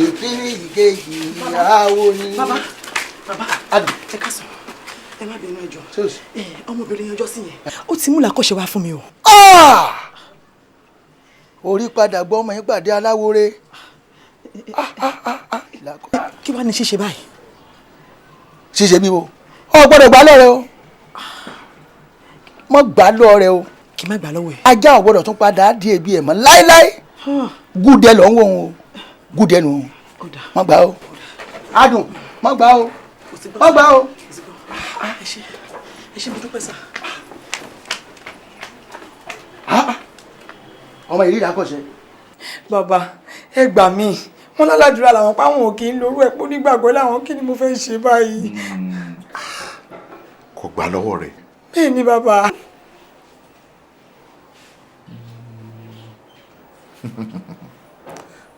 Ìkíní ìkejì ìyàwó ni. Bàbá, bàbá, ẹ káàsán. Ẹ má bínú, ẹ jọ̀ọ́. Ọmọbìnrin yẹn ọjọ́ sí yẹn. Ó ti mú làkọ́ṣe wá fún mi o. Orí padà gbọ́ ọmọ yín pàdé aláwòrè. Kí wàá ní ṣíṣe báyìí? Ṣíṣe bí wo? O gbọ́dọ̀ gbà lọ́rẹ̀ o. Mọ́ gbà lọ́rẹ̀ o. Kí má gbà lọ́wọ́ ẹ̀. Ajá ò gbọ́dọ̀ tún padà di ebi ẹ̀ mọ́ láéláé. Gúdẹ lọ ń wò ó. Gúdẹ nù. Mọ́ gbà o. Adùn, mọ́ gbà o. Mọ́ gbà o. Ẹ ṣé, ẹ ṣé, mo dúpẹ́ sá. Ọmọ ìrírí àkọ́ṣe. Bàbá, ẹ gbà mí. Wọ́n lálàdúrà làwọn páwọn ò kì í lórú ẹ̀ pé onígbàgbọ́ làwọn, kí ni mo fẹ́ ṣe báyìí? Kò gbà lọ́wọ́ rẹ̀. Bẹ́ẹ̀ ni bàbá.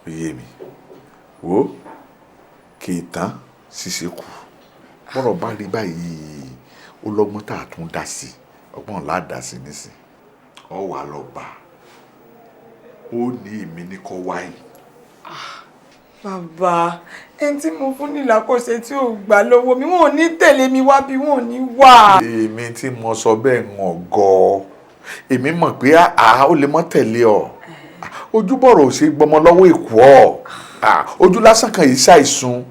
Ó yé mi. Wo kì í tán ṣíṣe kù. Bọ́rọ̀ bá rí báyìí, ó lọ́gbọ́n tá a tún dá sí, ọgbọ́n là á dá sí nísìn. Ọ wà lọ bá ó ní èmi ní kọ́ wáyé. Bàbá, ẹni tí mo fún ní ìlàkọ̀ṣe tí ò gbà lọ́wọ́ mi, wọn ò ní tẹ̀lé mi wá bí wọn ò ní wà. Èmi tí mo sọ bẹ́ẹ̀ ń ọ̀gọ́, èmi mọ̀ pé àá ó lè mọ́ tẹ̀lé ọ. Ojúbọ̀rọ̀ ò ṣe gbọmọ lọ́wọ́ èkó ọ. Ojú lásán kan yìí ṣàìsùn.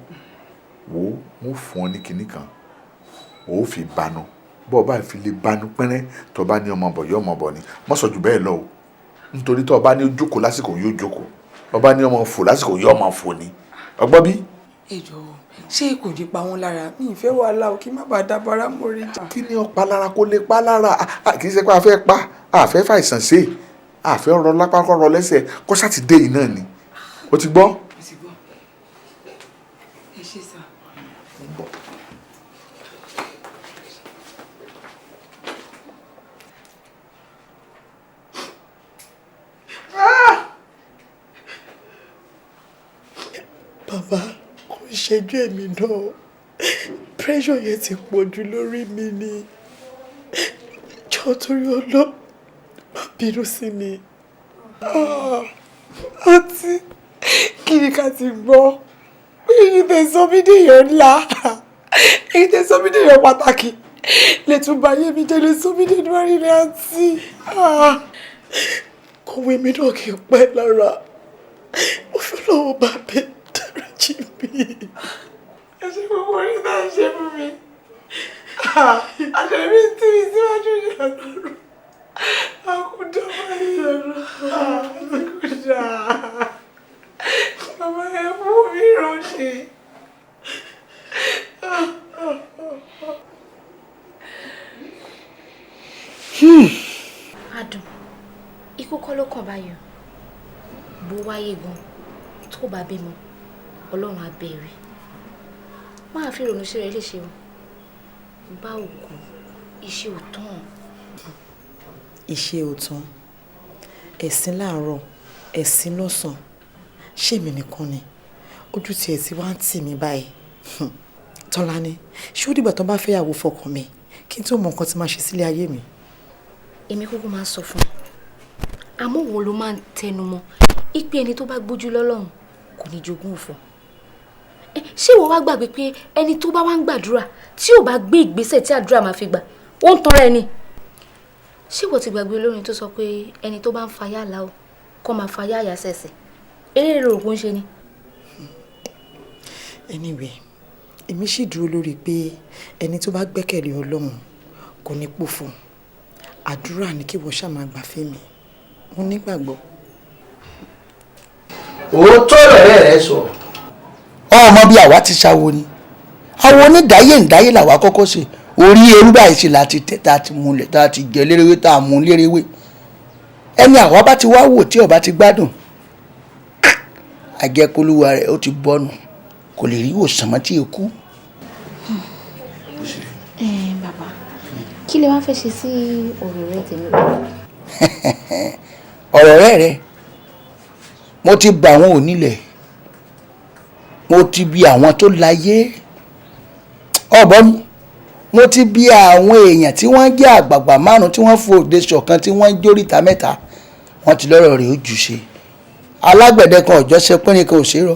Wo, mo fún ọ ní kinní kan, ó fi banu. Bọ́ ọ bá fi lè banú pẹ́rẹ́, tó bá ní ọmọ bọ̀ yóò mọ̀ bọ̀ ni. Mọ́ sọ jù bẹ́ẹ̀ lọ o, nítorí tó bá ní jókòó lásìkò yóò jókòó, tó bá ní ọmọ fò lásìkò yóò máa fò ni. Ọgbọ́n bí. Ẹ jọ̀ọ́, ṣé kò ní pa wọn lára? Mi ì fẹ́ wàhálà o, kí má bàa dábàrà mórí jà. Kí ni ọ̀pá lára kó lè pa lára? Kì í ṣe pé a fẹ́ pa, a fẹ́ fàìsàn ṣe, a fẹ́ rọ lápá kọ́ rọ lẹ́sẹ̀, kó sátidé yìí náà ni. O ti gbọ́? Mo ti gbọ́. Ẹ ṣé sà. Bàbá, kò ṣẹ́jú èmi náà, pressure yẹn ti pọ̀ jù lórí mi ni. Jọ̀ọ́ torí Ọlọ́run, má bínú sí mi. Àǹtí, kí ni ká ti gbọ́? Èyí tẹ sọ mí dèèyàn ńlá, èyí tẹ sọ mí dèèyàn pàtàkì, lè tún bá yé mi jẹ́, lè sọ mí dèèyàn àrílẹ̀ àǹtí. Kọ̀wé mi náà kì í pẹ́ lára, mo fi lọ́wọ́ bá mi dáríjì mi. Ẹ ṣe gbogbo orí náà ṣe fún mi. Àṣẹ mi ń tì mí síwájú ní àtàrà. Àkúdà báyìí. Àkúdà. Bàbá ẹ mú mi ránṣẹ́. Adùn, ikú kọ́ ló kàn báyìí o. Bó wáyé gan, tó bá bímọ, Ọlọ́run á bẹ̀rẹ̀. Máa fi ìrònú sí rẹ léṣe o. Bá òkú, iṣẹ́ ò tán. Iṣẹ́ ò tán. Ẹ̀sìn láàárọ̀, ẹ̀sìn lọ́sàn-án. Ṣé èmi nìkan ni? Ojú tiẹ̀ ti wá ń tì mí báyìí. Tọ́lání, ṣé ó dìgbà tó bá fẹ́yàwó fọkàn mi kí n tó mọ nǹkan tí màá ṣe sílé ayé mi? Èmi kúkú máa ń sọ fún ẹ. Àmọ́ wo ló máa ń tẹnu mọ́? Ipe ẹni tó bá gbójú lọ́lọ́run kò ní jogún òfò. Ṣé ìwọ wá gbàgbé pé ẹni tó bá wá ń gbàdúrà tí ò bá gbé ìgbésẹ̀ tí àdúrà máa fi gbà, ó ń tanra ẹni? Ṣé ìwọ ti gbàgbé olórin tó sọ pé ẹni tó bá ń fa yàlá o kó máa fa yàyà sẹ̀sẹ̀? Eré ló rò pé ó ń ṣe ni. Anyway, èmi sì dúró lórí pé ẹni tó bá gbẹ́kẹ̀lé Ọlọ́run kò ní pòfo. Àdúrà ni kí wọ́n ṣáà máa gbà fún mi. Mo nígbàgbọ́. Òótọ́ lọ̀rẹ́ rẹ sọ. Ọmọ bí àwa ti ṣàwo ni. Àwọn onídàáyé ǹdáyé làwa kọ́kọ́ ṣe. Orí erú báyìí ṣe láti tẹ̀ tá a ti múlẹ̀ tá a ti jẹ lérewé tá a mú lérewé. Ẹni àwa bá ti wá wò tí ọba ti gbádùn, àjẹkólúwa rẹ̀ ó ti bọ́nu, kò lè rí ìwòsàn mọ́ tí ekú. Bàbá, kí lè wá fẹ́ ṣe sí ọ̀rọ̀ rẹ tèmi? Ọ̀rọ̀ rẹ rẹ, mo ti bà àwọn onílẹ̀, mo ti bi àwọn tó láyé, ọ̀bọ̀n mi, mo ti bi àwọn èèyàn tí wọ́n jẹ́ àgbààgbà márùn-ún tí wọ́n fòde ṣọ̀kan tí wọ́n ń jóríta mẹ́ta, wọ́n ti lọ́rọ̀ rẹ̀ ó jù ṣe. Alágbẹ̀dẹ kan ọ̀jọ́ ṣe pínrín kan ò ṣe rọ.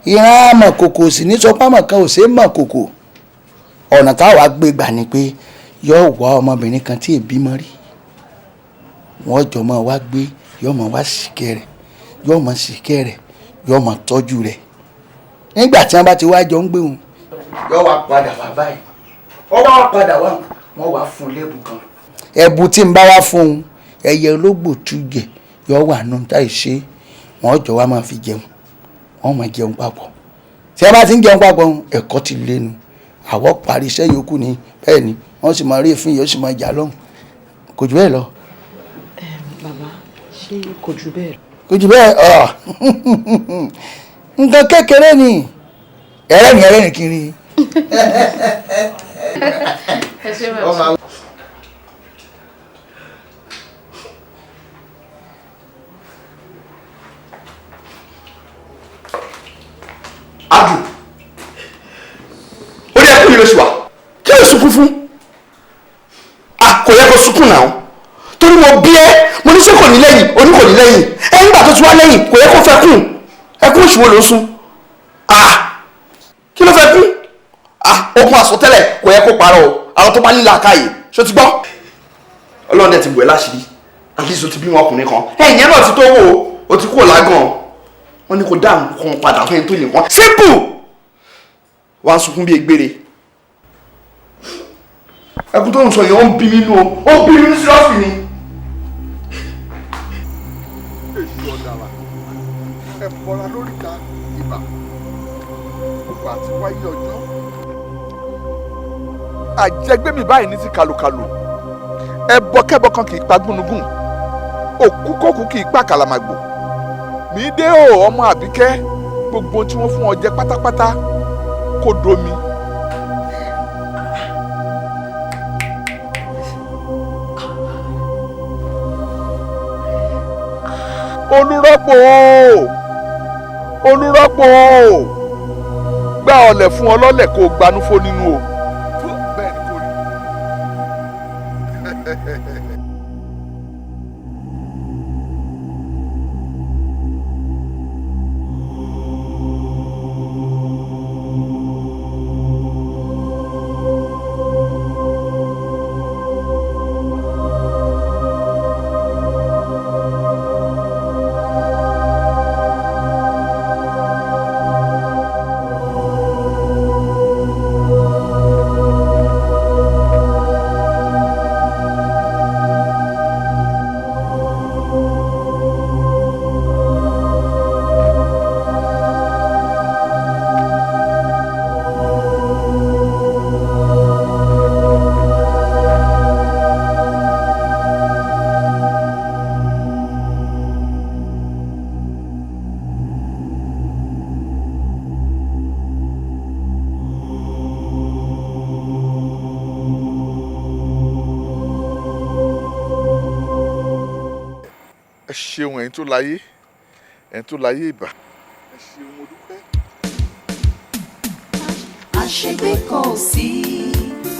Ìran àmọ̀ kòkò sì ní sọpámọ̀ kan ò ṣe mọ̀ kòkò. Ọ̀nà táwa gbé gbà ni pé yóò wá ọmọbìnrin kan tí èbí mọ́ rí. Wọ́n jọ máa wá gbé, yóò máa wá ṣìkẹ́ rẹ̀, yóò máa ṣìkẹ́ rẹ̀, yóò máa tọ́jú rẹ̀. Nígbà tí wọ́n bá ti wá jọ ń gbé wọn, yóò wá padà wá báyìí. Wọ́n wá padà wá, wọ́n wá fún un lẹ́bù kan. Ẹ̀bù tí ń bá wá fún un, ẹyẹ ológbò tújẹ yóò wà nù táì ṣe. Wọ́n jọ wá máa fi jẹun, wọ́n máa jẹun papọ̀. Tí wọ́n bá ti ń jẹun papọ̀, ẹ̀kọ́ ti lẹ́nu. Àwọ̀ parí iṣẹ́ yòókù ni, bẹ́ẹ̀ ni wọ́n sì máa rí èéfín yóò sì máa jà lọ́hùn. Kò jù bẹ́ẹ̀ lọ. Bàbá, ṣé kò jù bẹ́ẹ̀ lọ? Kò jù bẹ́ẹ̀ ọ̀. Nǹkan kékeré ni. Ẹlẹ́rìn ẹlẹ́rìn kiri. Ẹ ṣé bàbá. Adùn, ó ní ẹkún yìí ló ṣì wà. Kí ló sunkún fún? A kò yẹ kó sunkún náà. Torí mo bí ẹ, mo ní ṣé kò ní lẹ́yìn, o ní kò ní lẹ́yìn. Ẹ nígbà tó ti wá lẹ́yìn, kò yẹ kó fẹ́ kún. Ẹkún òṣùwọ̀n ló ń sun. Kí ló fẹ́ kún? Okun àsọtẹ́lẹ̀ kò yẹ kó parọ́ o. Àwọn tó bá ní làákàyè, ṣó ti gbọ́? Ọlọ́run ẹ̀ ti bù ẹ́ láṣìírí. At least o ti bímọ ọkùnrin kan. Ẹ̀yìn yẹn náà ti tó wò ó, o ti kúrò lágàn. Wọ́n ní kò dá nǹkan padà fún ẹni tó nìkan. Simple! Wàá sunkún bí egbére. Ẹkún tó ń sọ yẹn ó ń bí mi nú o, ó ń bí mi nú seriously ni. Èṣù ọ̀dàrà ẹ bọ́ra lóríta ìbà òkú àti wáyé ọjọ́. Àjẹgbẹ́mí báyìí ní ti kàlùkàlù, ẹbọkẹ́bọ kan kì í pa gúnugún, òkúkókú kì í pa kàlàmàgbò. Mi dé o ọmọ Àbíkẹ́, gbogbo ohun tí wọ́n fún ọ jẹ pátápátá kó domi. Olúrọ́pò Olúrọ́pò, gbá ọlẹ̀ fún ọlọ́lẹ̀ kó o gbanú fó nínú o. Bẹ́ẹ̀ ni kò rí. Ẹ ṣeun ẹ̀yin tó láyé, ẹ̀yin tó láyé ìbà. Ẹ ṣeun mo dúpẹ́. Àṣegbé kan ò sí,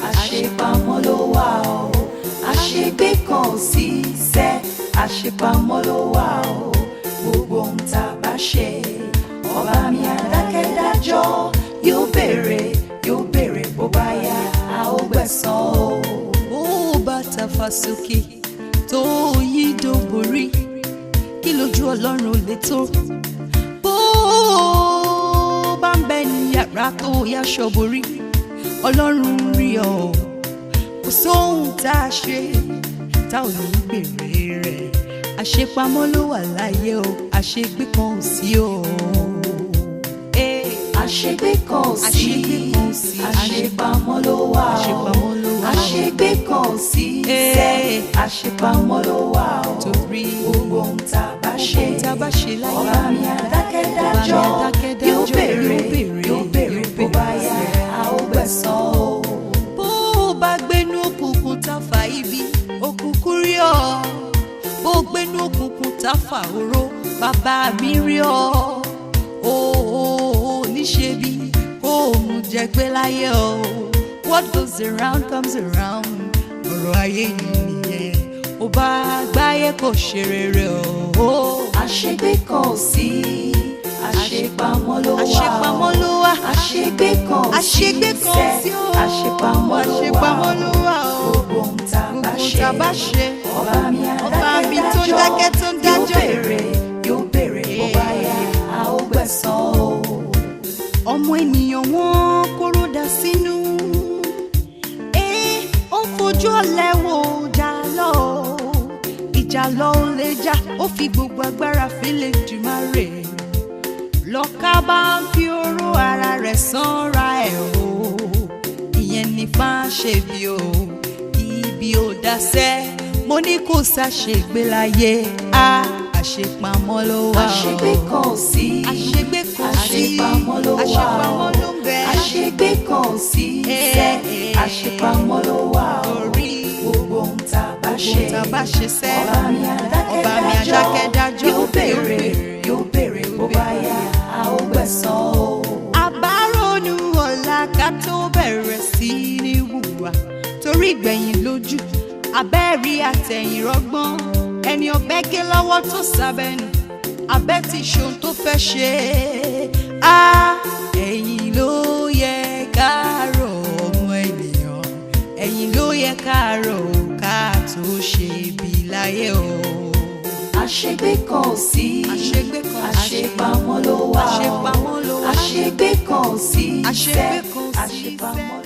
àṣepamọ́ ló wà o. Àṣegbé kan ò sí sẹ́, àṣepamọ́ ló wà o. Gbogbo ohun tá a bá ṣe, ọba mi àdákẹ́dájọ́ yóò béèrè, yóò béèrè bó bá yá, a ó gbẹ̀san o. Ó bá tàfà sókè tó yí dòbórí, kí lójú Ọlọ́run lè tó. Bó bá ń bẹ ní yàrá tó yáṣọ borí, Ọlọ́run rí ọ. Kò sóhun tá a ṣe tá ò ní gbèrè rẹ̀. Àṣepamọ́ ló wà láyé o, àṣegbé kan ò sí o. Àṣegbé kan ò sí, àṣepamọ́ ló wà o. Àṣegbé kan ò sí sẹ́, àṣepamọ́ ló wà o. Gbogbo ohun tá a bá ṣe, ọba mi àdákẹ́dájọ́ yóò béèrè, yóò béèrè bó bá yá, a ó gbẹ̀san o. Bó o bá gbénú òkùnkùn tá fà ibi, òkùnkùn rí ọ. Bó o gbénú òkùnkùn tá fà oró, bàbá mi rí ọ. O ò níṣe bí kó o mú jẹ gbé láyé o. What goes around comes around. Ọ̀rọ̀ ayé yìí nìyẹn. Ó bá gbáyé kò ṣe rere o. Àṣegbé kan ò sí, àṣepamọ́ ló wà o. Àṣepamọ́ ló wà. Àṣegbé kan ò sí sẹ́, àṣepamọ́ ló wà o. Gbogbo ohun tá a bá ṣe, ọba mi tó ń dákẹ́ tó ń àdákẹ́dájọ́ yóò dájọ́. béèrè, yóò béèrè bó bá yá, a ó gbẹ̀san o. Ọmọ ènìyàn wọn kóró dà sínú. Ẹ ó ń fojú ọ̀lẹ wo ìjà lọ. Ìjà lọ ò lè jà, ó fi gbogbo agbára fílẹ̀ jùmọ̀rè. Lọ́ka bá ń fi oró ara rẹ̀ sanra ẹ̀ o. Ìyẹn ní fáṣe bí o. Ibi ò dasẹ́, mo ní kò ṣàṣègbè láyé. A àṣepamọ́ ló wà o. Àṣegbé kan ò sí, àṣegbé kan ò sí, àṣepamọ́ ló wà o. Àṣepamọ́ ló ń bẹ. Àṣegbé kan ò sí sẹ́, àṣepamọ́ ló wà o. Gbogbo ohun tá a bá ṣe, tá a bá ṣe sẹ́, ọba mi ọba mi àdákẹ́dájọ́ àdákẹ́dájọ́ yóò béèrè, yóò béèrè bó bá yá, a ó gbẹ̀san o. Àbárònú ọ̀la ká tó bẹ̀rẹ̀ sí ní hùwà, torí ìgbẹ̀yìn lójú abẹ́rí àtẹ̀yìn rọ́gbọ́n. Ẹni ọbẹ̀ gé lọ́wọ́ tó sábẹ́nu, abẹ́ ti ṣohun tó fẹ́ ṣe. Á ẹ̀yìn ló yẹ ká rò ọmọ ènìyàn, ẹ̀yìn ló yẹ ká rò ká tó ṣe bí láyé o. Àṣegbé kan ò sí, àṣepamọ́ ló wà o. Àṣepamọ́ ló wà. Àṣegbé kan ò sí Àṣegbé sẹ́, kan ò sí àṣepamọ́.